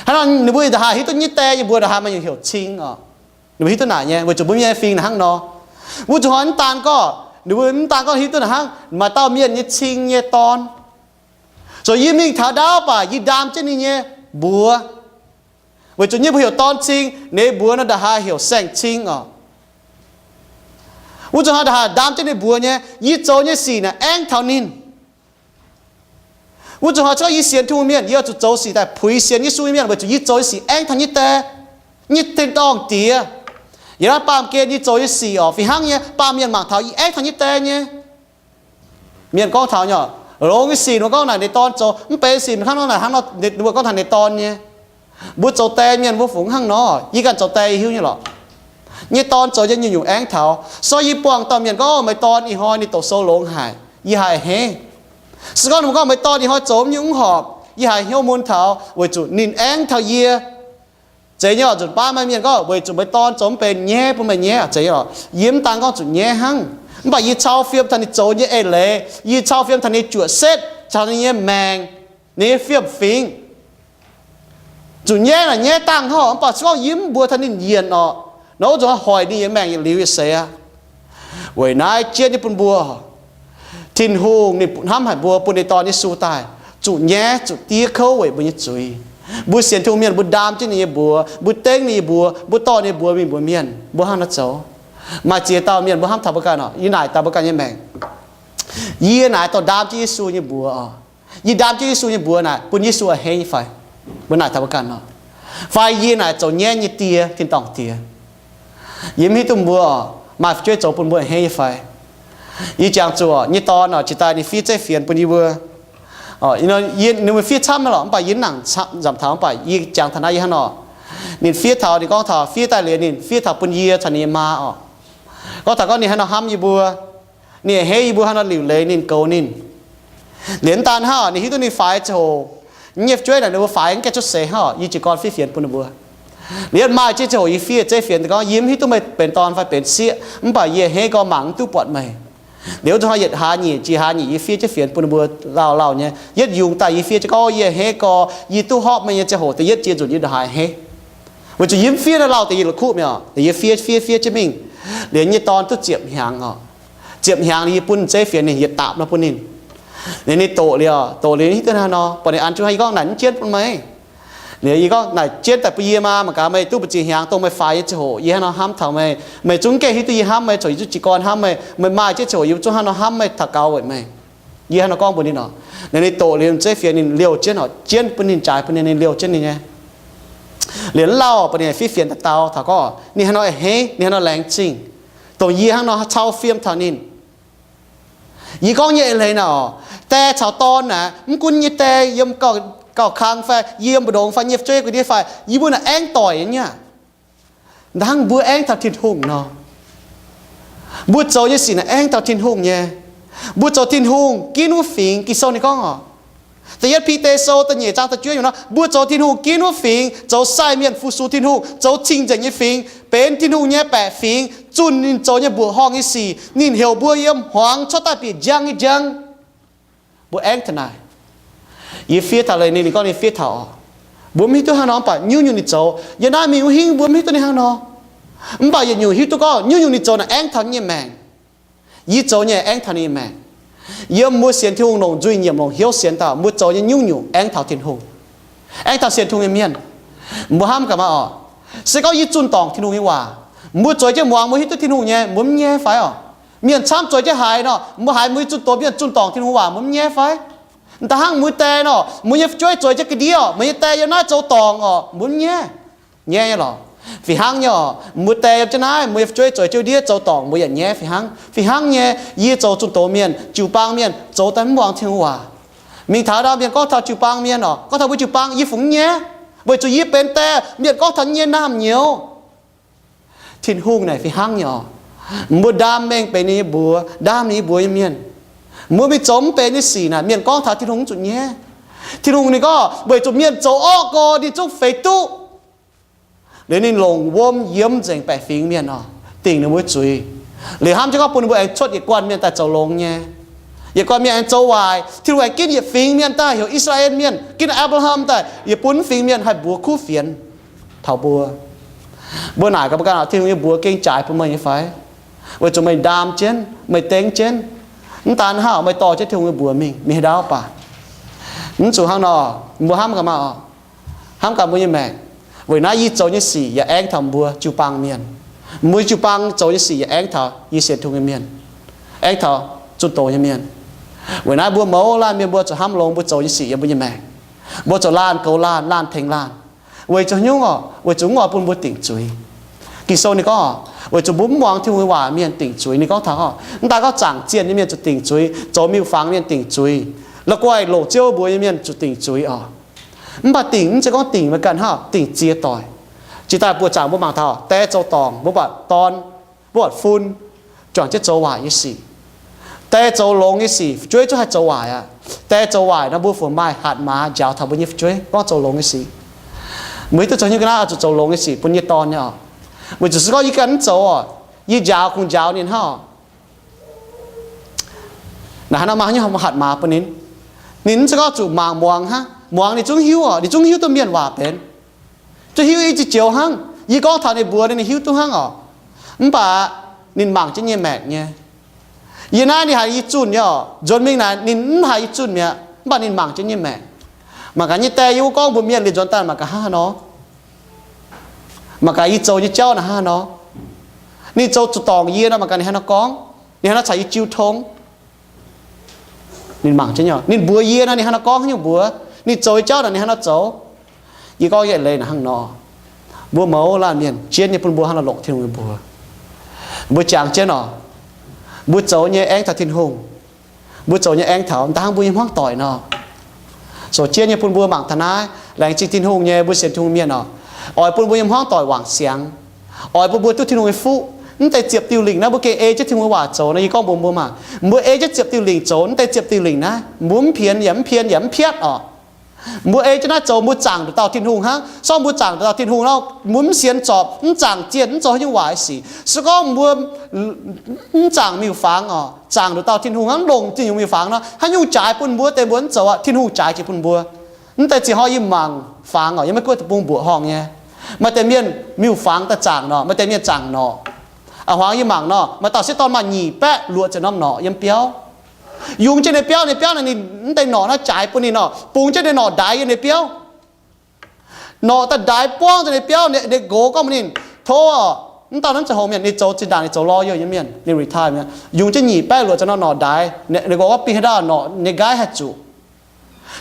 Hnangv nor ninh mbuo ih hnoi hiuv duqv nyei die nyei mbuox ih hnoi maaih nyungc heuc cing oc. Ninh mbuo hiuv duqv naaic nyei weic zuqc mbuo mienh fingx naaic hnangv nor. Wuov zuqc hnoi mv daan gorngv, ninh mbuo mv daan gorngv hiuv duqv naaic hnangv, maaih dauh mienh nyei cing nyei dorn. Zoux yie mingh taux ndaauv baac yie ndaam jienv ninh nyei mbuox. Weic zuqc nyei mbuo heuc dorn cing, ninh mbuox nor nda'haaix heuc saeng-cing oc. Wuov zanc hnoi nda'haaix ndaam jienv ninh mbuox nyei, yie zoux nyei sic naaic aengv taux ninh. Wuov zanc hnoi se gorngv yie sienx Tin-Hungh mienh, yie oix zuqc zoux sic daaih puix sienx Yesu nyei mienh weic zuqc yie zoux nyei sic aengv taux nyei die, nyei tin-dorngh Diex. Yiem naaiv baamh gen yie zoux nyei sic oc, fih hnangv nyei, baamh mienh mangc taux yie aengv taux nyei die nyei. Mienh gorngv taux nyei, longx nyei sic ninh mbuo gorngv naaic ninh dorn zoux, mv benx sic mv hnangv nor naaic hnangv nor, ninh mbuo gorngv taux ninh dorn nyei. Mbuo zoux die mienh mbuo fungx hnangv nor, yie ganh zoux die yie hiuv nyei lorqc. Nyei dorn zoux nyei nyungc-nyungc aengv taux. So yie buangh dauh mienh gorngv, meih dorn ih hnoi ninh doqc sou longx haic, yie haih a'hneiv. Se gorngv ninh mbuo gorngv meih dorn ih hnoi zoux mv nyungc mv horpc, yie haih hnyouv mun taux weic zuqc ninh aengv taux yie. Zeiz nyei oc, nzunc baav maaih mienh gorngv weic zuqc meih dorn zoux mv benx nyaiv bun meih nyaiv, zeiz nyei oc. Yie mv daan gorngv zuqc nyaiv hnangv, mv baac yie cau fiem taux ninh zoux nyei eix leiz, yie cau fiem taux ninh nyei juoqc setv, taux ninh nyei maengc, ninh nyei fiem-fingx. Zuqc nyaiv naaic nyaiv dangh hnangv, mv baac se gorngv yie mv mbuox taux ninh yienc orqc, nor wuov nzunc hoic ninh nyei maengc yietc liuz yietc seix aqv. Weic naaiv jienv nyei bun mbuo, Tin-Hungh ninh hnamv haic mbuo, bun ninh dorn Yesu daaih zuqc nyaiv zuqc diev kouv weic mbuo nyei zuiz. Mbuo sienx Tin-Hungh mienh mbuo ndaam jienv ninh nyei mbuox, mbuo dengv ninh nyei mbuox, mbuo dorh ninh nyei mbuox mingh mbuox mienh, mbuo hnangv naaiv zoux. Maaih ziex dauh mienh mbuo hnamv taux mbuo ganh orqc, yie naaic daaih mbuo ganh nyei maengc, yie naaic dorh ndaam jienv Yesu nyei mbuox oc, yie ndaam jienv Yesu nyei mbuox naaic bun Yesu a'hneiv nyei fai? Mbuo naaic taux mbuo ganh nor, fai yie naaic zoux nyaiv nyei die, tin-dorngh diex? Yie mv hiuv duqv mbuo oc, maaih fu'jueiv zoux bun mbuo a'hneiv nyei fai? Yie jangx zuqc nyei dorn oc, jiex daaih ninh fiev zeiv fienx bun yie mbuo. Ninh fiev camv lorqc, mv baac yie mv nangc nzamc taux, mv baac yie jangx taux naaiv yie hnangv nor. Ninh fiev taux, ninh gorngv taux fiev daaih liuz ninh fiev taux bun yie caux ninh nyei maa oc. Gorngv taux gorngv ninh hnangv nor hnamv yie mbuo, ninh a'hneiv yie mbuo hnangv nor liuc leiz ninh, goux ninh. Liuz mv daan hnangv, ninh hiuv duqv ninh faix ziangh hoc, nyei fu'jueiv naaic ninh mbuo faix mv gaengh cuotv seix hnangv, yie jiez gorn fiev fienx bun ninh mbuo. Liuz maaih jienv ziangh hoc yie fiev zeiv fienx daaih gorngv, yie mv hiuv duqv meih benx dorn fai benx sieqv, mv baac yie a'hneiv gorx mangc mv duqv buatc meih. Liuz wuov zanc hnoi yietc hlaax nyeic jiex hlaax nyeic yie fiev jienv fienx bun ninh mbuo lauh lauh nyei. Yietv yungz daaih yie fiev jienv gorngv, yie a'hneiv gorx yie duqv horpc meih nyei ziangh hoc da'yietv jiex nzunc yie ndongc haaix a'hneiv. Weic zuqc yie mv fiev naaiv lauh deix yietc la'kuqv mi'aqv. Deix yie fiev fiev fiev jienv mingh, liuz nyei dorn duqv ziepc hnyangx oc. Ziepc hnyangx liuz yie bun zeiv fienx ninh, yietc daapc nor bun ninh. Liuz ninh doqc liuz, doqc liuz hiuv duqv hnangv nor, buatc ninh an jienv, yie gorngv naaic mv jienv bun meih. Liuz yie gorngv naaic jienv daaih bun yie maa, mangc gaax meih duqv mbu'ziex hnyangx dongh meih faix nyei ziangh hoc yie hnangv nor hnamv taux meih. Meih zungv mv gaengh hiuv duqv yie hnamv meih, corc yie zungv jiez gorn hnamv meih. Meih maaih jienv ziangh hoc yie zungv hnangv nor hnamv meih, taux gaux weic meih. Yie hnangv nor gorngv mbuox ninh oc. Liuz ninh doqc liuz zeiv fienx ninh liouh jienv oc, jienv bun ninh, jaaix bun ninh, ninh liouh jienv ninh nyei. Liuz mv lauh buatc ninh fiev fienx daaih dau taux gorngv ninh hnangv nor a'hneiv, ninh hnangv nor laengz zingh, dongh yie hnangv nor cau fiem taux ninh. Yie gorngv nyei eix leiz naaic oc, die caux dorn naaic, mv gunv nyei die yiem gauh kang fai yiem mbu'ndongx fai nyei fu'jueiv gu'ndiev fai, yie mbuo naaic aengv doic nyei aqv. Hnangv mbuo aengv taux Tin-Hungh nor, mbuo zoux nyei sic naaic aengv taux Tin-Hungh nyei. Mbuo zoux Tin-Hungh ginv wuov fingx. Ging-Sou ninh gorngv oc, da'yietv Bide Sou da'nyeic zaang da'juov yiemc nor, mbuo zoux Tin-Hungh ginv wuov fingx, zoux sai mienh fu-sux Tin-Hungh, zoux cing-nzengc nyei fingx, benx Tin-Hungh nyei baeqc fingx, zunh ninh zoux nyei mbuoqc horngh nyei sic. Ninh heuc mbuo yiem hmuangx cuotv daaih bieqc njang nyei njang. Mbuo aengv taux naaic. Yie fiev taux leiz ninh, ninh gorngv ninh fiev taux oc. Mbuo mv hiuv duqv hnangv nor, mv baac nyungc-nyungc ninh zoux yiem naaiv mingh wuov hingv mbuo mv hiuv duqv ninh hnangv nor. Mv baac yietc nyungc hiuv duqv gorngv nyungc-nyungc ninh zoux naaic aengv taux nyei maengc. Yie zoux nyei aengv taux ninh nyei maengc. Yiem mbuo sienx Tin-Hungh longc nzuih nyiemc longc hnyouv sienx daaih, mbuo zoux nyei nyungc-nyungc aengv taux Tin-Hungh, aengv taux sienx Tin-Hungh nyei mienh. Mbuo hnamv gaax maah oc, se gorngv yie zunh dorngc Tin-Hungh nyei waac, mbuo zueiz jienv muangx mbuo hiuv duqv Tin-Hungh nyei, mbuo mv nyaiv fai oc? Mienh camv zueiz jienv haiz nor, mbuo haiz mbuo zunh doz mienh zunh dorngc Tin-Hungh waac, mbuo mv nyaiv fai? Da'hnangv mbuo die nor, mbuo nyei fu'jueiv zueiz jienv ga'ndiev oc, mbuo nyei die yiem naaiv zoux dorngc oc, mbuo mv nyaiv? Nyaiv nyei lorqc. Fih hnangv nyei oc, mbuo die yiem jienv naaiv, mbuo nyei fu'jueiv zueiz jienv ndiev zoux dorngc, mbuo yaac nyaiv fih hnangv. Fih hnangv nyei, yie zoux zunh doz mienh, jiu-baang mienh zoux daaih mv muangx Tin-Hungh waac. Mingh taux ndau mienh gorngv taux jiu-baang mienh oc, gorngv taux mbuo jiu-baang, yie fungx mv nyaiv, weic zuqc yie benx die. Mienh gorngv taux nyei naamh nyouz. Tin-Hungh naaic fih hnangv nyei oc. Mbuo ndaam mengh benx ninh nyei mbuox, ndaam ninh nyei mbuox nyei mienh. Mbuo mingh zoux mv benx nyei sic naaic, mienh gorngv taux Tin-Hungh mv zuqc nyaiv. Tin-Hungh ninh gorngv weic zuqc mienh zoux orqv gau, ninh zungv feix duqv. Liuz ninh longc wuom yiemx nzengc baeqc fingx mienh oc, dingc ninh mbuo zuiz. Liuz hnamv jienv gorngv bun ninh mbuo aengx cuotv yietc guanh mienh daaih zoux longx nyei. Yietc guanh mienh aengx zoux waaic, Tin-Hungh aengx ginv yietc fingx mienh daaih heuc I^saa^laa^en Mienh, ginv Apc^laa^ham daaih, yaac bun fingx mienh haih mbuox kuv fienx taux mbuo. Mbuo naaic gaax mbuo ganh oc, Tin-Hungh nyei mbuox gengh jaaix bun meih nyei fai? Weic zuqc meih ndaam jienv, meih dengv jienv. Mv daan hnangv, meih dorh jienv Tin-Hungh nyei mbuox mingh, mingh haaix ndau baac. Mv zuqc hnangv nor, mbuo hnamv gaax maah oc. Hnamv gaax mbuo nyei maengc. Weic naaiv yie zoux nyei sic yaac aengx taux mbuo jiu-baang mienh. Mbuo jiu-baang zoux nyei sic yaac aengx taux yie sienx Tin-Hungh nyei mienh, aengx taux zunh doz nyei mienh. Weic naaiv mbuo mouz laanh mienh mbuo zuqc hnamv longx mbuo zoux nyei sic yiem mbuo nyei maengc. Mbuo zuqc laanh goux laanh, laanh tengx laanh. Weic zuqc haaix nyungc oc? Weic zuqc mv oix bun mbuo dingc zuiz. Ging-Sou ninh gorngv, weic zuqc mbuo mv muangx Tin-Hungh nyei waac mienh dingc zuiz. Ninh gorngv taux, mv daaih gorngv zaangc zienh nyei mienh zuqc dingc zuiz, zoux miuc-fangx mienh dingc zuiz, la'guaih longc Ziouv mbuox nyei mienh zuqc dingc zuiz oc. Mv baac dingc mv zeiz gorngv dingc meih ganh hnangv, dingc ziex doic. Jiex daaih buoqc zaangc mbuo mangc taux, die zoux dorngc mbuo buatc dorn, mbuo buatc fun, juangc jienv zoux waaic nyei sic. Die zoux longx nyei sic, fu'jueiv zungv haih zoux waaic aqv. Die zoux waaic nor mbuo fungc maaih hatc maaz njaaux taux mbuo nyei fu'jueiv gorngv zoux longx nyei sic. Mbuo hiuv duqv zoux haaix nyungc ga'naaiv oix zuqc zoux longx nyei sic bun nyei dorn nyei oc. Weic zuqc se gorngv yie ganh mv zoux oc, yie njaaux kungx njaaux ninh hnangv oc. Naaiv hnangv nor maaih haaix nyungc hatc maaz bun ninh? Ninh mv zeiz gorngv zuqc mangc muangx hnangv. Muangx ninh zungv hiuv oc, ninh zungv hiuv duqv mienh waac benx, zungv hiuv i ziex joux hnangv. Yie gorngv taux ninh mbuox ninh, ninh hiuv duqv hnangv oc. Mv baac ninh mangc jienv nyei maengc nyei. Yie naaiv ninh haiz yie zunh nyei oc. Nzuonx mingh naaic ninh mv haiz yie zunh mi'aqv, mv baac ninh mangc jienv nyei maengc. Mangc gaax nyei die yie wuov gorngv mbuox mienh liuz nzuonx daaih mangc gaax hnangv haaix nor. Mangc gaax yie zoux nyei jauv naaic hnangv haaix nor. Ninh zoux zuqc dorngc yie nor, mangc gaax ninh hnangv haaix nor gorngv, ninh hnangv haaix nor caux yie jiu tong. Ninh mangc jienv nyei oc. Ninh mbuox yie nor, ninh hnangv haaix nor gorngv haaix nyungc mbuox. Ninh zoux nyei jauv naaic ninh hnangv haaix nor zoux. Yie gorngv yietc leiz naaic hnangv nor, mbuo mouz laanh mienh jienv nyei bun mbuo hnangv nor longc Tin-Hungh nyei mbuox. Mbuo jangx jienv oc, mbuo zoux nyei aengx taux Tin-Hungh. Mbuo zoux nyei aengx taux, da'hnangv mbuo nyei hmuangv doic nor, zoux jienv nyei bun mbuo mangc taux naaiv. Laengz zingh Tin-Hungh nyei, mbuo sienx Tin-Hungh mienh oc, oix bun mbuo nyei hmuangv doic wangc siangx, oix bun mbuo duqv Tin-Hungh nyei fuqv. Mv deix ziepc diuh lingc naaiv mbuo gengh ei jienv Tin-Hungh nyei waac zoux nor, yie gorngv mbuox mbuo maah, mbuo ei jienv ziepc diuh lingc zoux, mv deix ziepc diuh lingc naaiv mbuo mv pienx yaac mv pien yaac mv piatv oc. Mbuo ei jienv naaiv zoux, mbuo zaangc nduqc dauh Tin-Hungh hnangv. Sorng mbuo zaangc nduqc dauh Tin-Hungh nor, mbuo mv sienx zorpc, mv zaangc zienh, mv zoux haaix nyungc waaic sic. Se gorngv mbuo mv zaangc miuc-fangx oc, zaangc nduqc dauh Tin-Hungh hnangv, longc zienh nyungc miuc-fangx nor, haaix nyungc jaaix bun mbuo deix mbuo mv zoux aqv, Tin-Hungh jaaix jiex bun mbuo. Mv deix ziangh hoc yie mangc fangx oc, yiem Meiv Guoqv deic-bung mbuoqc horngh nyei, maaih deix mienh miuc-fangx daaih zaangc nor, maaih deix mienh zaangc norqc. A'hmuangx yie mangc nor, maaih dauh sieqv dorn maaih nyic baeqv luoqc ziepc norm norqc yiem biauv. Yungz jienv ninh biauv, ninh biauv naaic, ninh mv deix norqc naaiv jaaix bun ninh nor, bungx jienv ninh norqc ndaix yiem ninh biauv. Norqc daaih ndaix buangv nzengc ninh biauv. Ninh nqox gorngv mbuox ninh, tov oc, mv dauh naaiv mv zeiz hngongx mienh, ninh zoux zinh ndaangc ninh zoux lawyer nyei mienh, ninh retire mienh, yungz jienv nyic baeqv luoqc ziepc norm norqc ndaix. Ninh nqox gorngv bih haaix dauh norqc ninh nqaiv haih zuqc.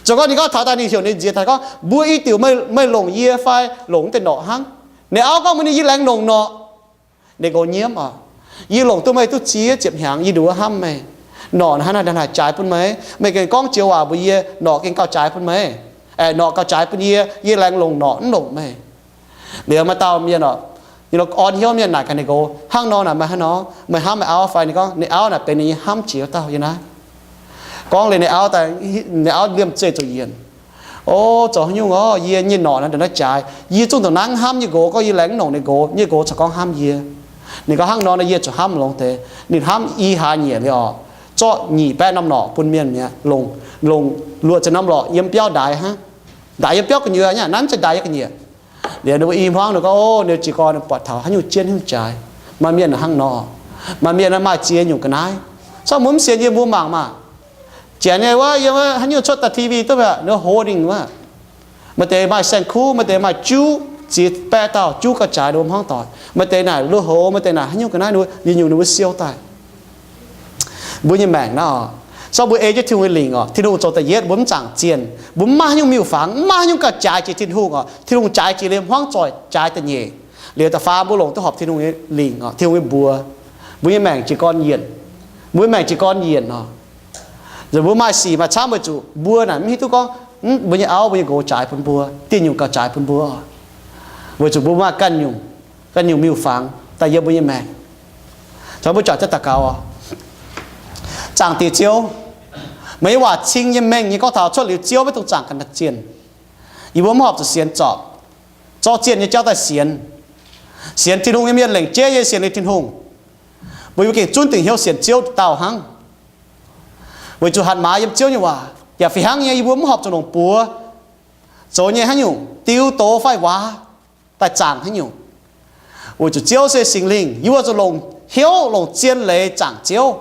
Zoux gorngv ninh gorngv taux daaih ninh heuc ninh nziez taux gorngv, mbuo i diuc meih longc yie fai longc mv deix norqc hnangv? Ninh auv gorngv mbuox ninh, yie laengz longc norqc. Ninh nqox nyiemv oc, yie longc duqv meih duqv ziex ziepc hnyangx, yie nduov hnamv meih. Norqc hnangv naaiv ndongc naaic jaaix bun meih, meih gengh gorngv joux waac mbuox yie, norqc gengh gauh jaaix bun meih. Aeqv, norqc gauh jaaix bun yie, yie laengz longc norqc mv longc meih. Liuz maaih dauh mienh oc, orn hnyouv mienh naaic gaax ninh nqox, hnangv nor naaic meih hnangv nor, meih hnamv meih auv fai? Ninh gorngv ninh auv naaic benx ninh nyei hnamv jiex wuov dauh yiem naaiv. Gorngv liuz ninh auv daaih, ninh auv liemh zeih zuqc yienc. O, zoux haaix nyungc oc, yie nyei norqc naaiv ndongc naaiv jaaix. Yie zungv ndongc naaiv hnamv nyei nqox, gorngv yie laengz mv longc ninh nqox, nyei nqox corc gorngv hnamv yie. Ninh gorngv hnangv nor nor yie zuqc hnamv longx deix. Ninh hnamv i hlaax nyieqc liuz oc, zorqv nyic baeqv norm norqc bun mienh mi'aqv, longc, longc luoqc ziepc norm norqc yiem biauv ndaix hnangv. Ndaix yiem biauv gu'nyuoz nyei, naaiv mv zeiz ndaix yiem gu'nyuoz. Liuz ninh mbuo i hmuangv ninh gorngv, o, ninh jiez gorn buatc taux haaix nyungc jienv haaix nyungc jaaix. Maaih mienh hnangv nor, maaih mienh maaih ziex nyungc ga'naaiv. Sorng mbuo mv sienx yie mbuo mangc maah. Janx nyei wuov, yiem wuov haaix nyungc cuotv daaih T V duqv aqv, ninh holding wuov. Maaih deix maaih saeng-kuv, maaih deix maaih juv, ziex baeqv dauh juv gauh jaaix ninh mbuo hmuangv doic. Maaih deix naaic lui-houx, maaih deix naaic haaix nyungc ga'naaiv, ninh mbuo, yie nyungc ninh mbuo siou daaih. Mbuo nyei maengc naaiv oc, sorng mbuo ei jienv Tin-Hungh nyei lingc oc. Tin-Hungh zoux da'yietv, mbuo mv zaangc zienh, mbuo mv maaih haaix nyungc miuc-fangx, mv maaih haaix nyungc gauh jaaix jiex Tin-Hungh oc. Tin-Hungh jaaix jiex liemh hmuangv zoih jaaix da'nyeic. Liuz da'faam mbuo longc duqv horpc Tin-Hungh nyei lingc oc, Tin-Hungh nyei mbuox. Mbuo nyei maengc jiez gorn yienc, mbuo nyei maengc jiez gorn yienc oc. Nzunc mbuo maaih sic maaih camv weic zuqc mbuo naaic mv hiuv duqv gorngv mbuo nyei auv mbuo nyei nqox jaaix bun mbuo, dieh nyungc gauh jaaix bun mbuo, weic zuqc mbuo maaih ganh nyungc, ganh nyungc miuc-fangx daaih yiem mbuo nyei maengc. Caux mbuo juangc jienv daux gaux oc. Zaangc Diex Ziouv, meih nyei waac cing nyei, mengh nyei, gorngv taux cuotv liuz Ziouv maiv dungx zaangc ga'naaiv zienh. Yie mbuo mv horpc zuqc sienx zorpc, zorqv zienh nyei jauv daaih sienx. Sienx Tin-Hungh nyei mienh lengc jeiv nyei sienx liuz Tin-Hungh, mbuo yie mbuo gengh zunv dingc hnyouv sienx Ziouv dauh hnangv. Weic zuqc hatc maaz yiem Ziouv nyei waac, yaac fih hnangv nyei yie mbuo mv horpc zuqc longc buoz zoux nyei haaix nyungc, diu doz fai waac daaih zaangc haaix nyungc. Weic zuqc Ziouv se Singx Lingh, yie mbuo zuqc longc hnyouv, longc zien leiz zaangc Ziouv.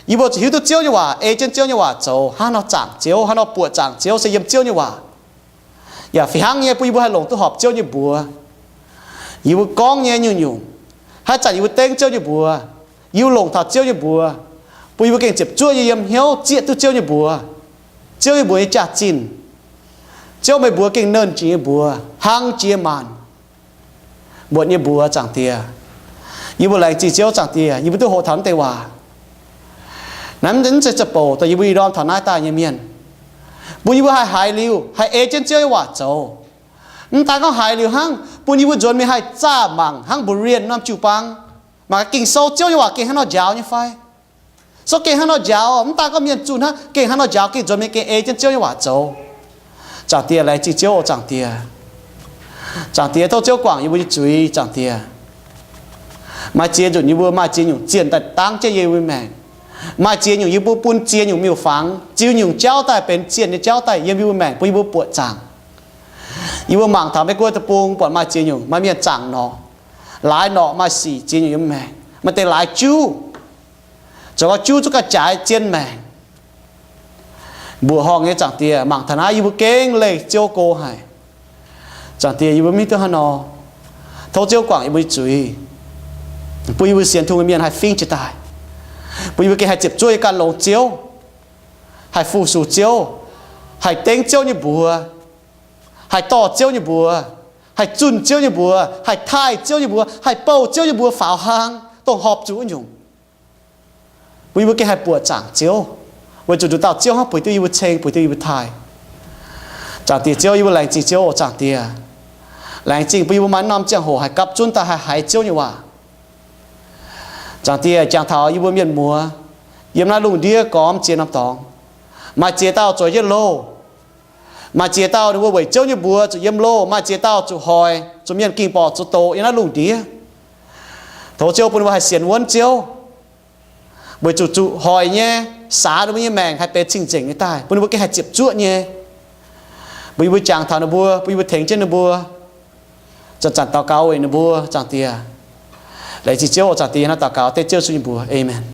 Yie mbuo zuqc hiuv duqv Ziouv nyei waac, ei jienv Ziouv nyei waac zoux, hnangv nor zaangc Ziouv, hnangv nor buoqc zaangc Ziouv se yiem Ziouv nyei waac. Yaac fih hnangv nyei, bun yie mbuo haih longc duqv horpc Ziouv nyei mbuox. Yie mbuo gorngv nyei nyungc-nyungc, haaix zanc yie mbuo dengv Ziouv nyei mbuox, yie mbuo longc taux Ziouv nyei mbuox, bun yie mbuo gengh ziepc zuoqv nyei yiem hnyouv zieqv duqv Ziouv nyei mbuox, Ziouv nyei mbuox nyei jaax-zinh. Ziouv meih mbuox gengh nernh jiex nyei mbuox, hnangv jiex maanc mbuotc nyei mbuox, Zaangc Diex. Yie mbuo laengz zingh Ziouv, Zaangc Diex, yie mbuo duqv hoqc taux naaiv deix waac. Naaiv mv zeiz za'bouc dongh yie mbuo ih ndorm taux naaiv daaih nyei mienh, bun yie mbuo haih haiz liuz, haih ei jienv Ziouv nyei waac zoux. Mv daan gorngv haiz liuz hnangv, bun yie mbuo nzuonx mingh haih zaah mangc hnangv Mbuoqc Rienh norm jiu-baang, mangc gaax Ging-Sou Ziouv nyei waac gengh hnangv nor njaaux nyei fai? Se gorngv gengh hnangv nor njaaux, mv daan gorngv mienh zunh hnangv, gengh hnangv nor njaaux, gengh nzuonx mingh gengh ei jienv Ziouv nyei waac zoux. Zaangc Diex, laengz zingh Ziouv oc, Zaangc Diex. Zaangc Diex, tov Ziouv guangc yie mbuo nyei zuiz, Zaangc Diex. Maaih ziex nzunc yie mbuo maaih ziex nyungc zienh daaih dangv jienv yie mbuo maengc. Maaih ziex nyungc yie mbuo bun ziex nyungc miuc-fangx, ziex nyungc jauv daaih benx zienh nyei jauv daaih yiem yie mbuo maengc, bun yie mbuo buoqc zaangc. Yie mbuo mangc taux Meiv Guoqv deic-bung buatc maaih ziex nyungc, maaih mienh zaangc norqc, laaix norqc maaih sic ziex nyungc yiem maengc. Maaih deix laaix juv, zoux gau juv zuqc ga'jaaix zien maengc. Mbuoqc horngh nyei, Zaangc Diex, mangc taux naaiv yie mbuo gengh leih Ziouv go haic. Zaangc Diex, yie mbuo mv hiuv duqv hnangv nor. Tov Ziouv guangc yie mbuo nyei zuiz, bun yie mbuo sienx Tin-Hungh nyei mienh haih fingv jiez daaih, bun yie mbuo gengh haih ziepc zuoqv nyei gan longx Ziouv, haih fu-sux Ziouv, haih dengv Ziouv nyei mbuox, haih dorh Ziouv nyei mbuox, haih zunh Ziouv nyei mbuox, haih taaih Ziouv nyei mbuox, haih bouh Ziouv nyei mbuox faaux hlang dongh horpc zuqc wuov nyungc. Bun yie mbuo gengh haih buoqc zaangc Ziouv, weic zuqc nduqc dauh Ziouv hnangv bueix duqv yie mbuo ceng, bueix duqv yie mbuo taaih. Zaangc Diex Ziouv, yie mbuo laengz zingh Ziouv oc, Zaangc Diex. Laengz zingh bun yie mbuo maaih norm ziangh hoc haih gapv zunv daaih haih haiz Ziouv nyei waac. Zaangc Diex, jangx taux yie mbuo mienh muoz yiem naaiv lungh ndiev gormx ziex norm dorngx, maaih ziex dauh zueiz jienv loh. Maaih ziex dauh ninh mbuo weic Ziouv nyei mbuox zuqc yiem loh. Maaih ziex dauh zuqc hoic, zuqc mienh ging borqc zuqc doqc yiem naaiv lungh ndiev. Tov Ziouv bun ninh mbuo haih sienx wuonv Ziouv, weic zuqc zuqc hoic nyei, saax ninh mbuo nyei maengc haih benx cing-nzengc nyei daaih, bun ninh mbuo gengh haih ziepc zuoqv nyei. Bun yie mbuo jangx taux ninh mbuo, bun yie mbuo tengx jienv ninh mbuo. Zanc-zanc daux gaux weic ninh mbuo, Zaangc Diex. Laengz zingh Ziouv oc, Zaangc Diex. Naaiv daux gaux dengv Ziouv Yesu nyei mbuox. Aamen.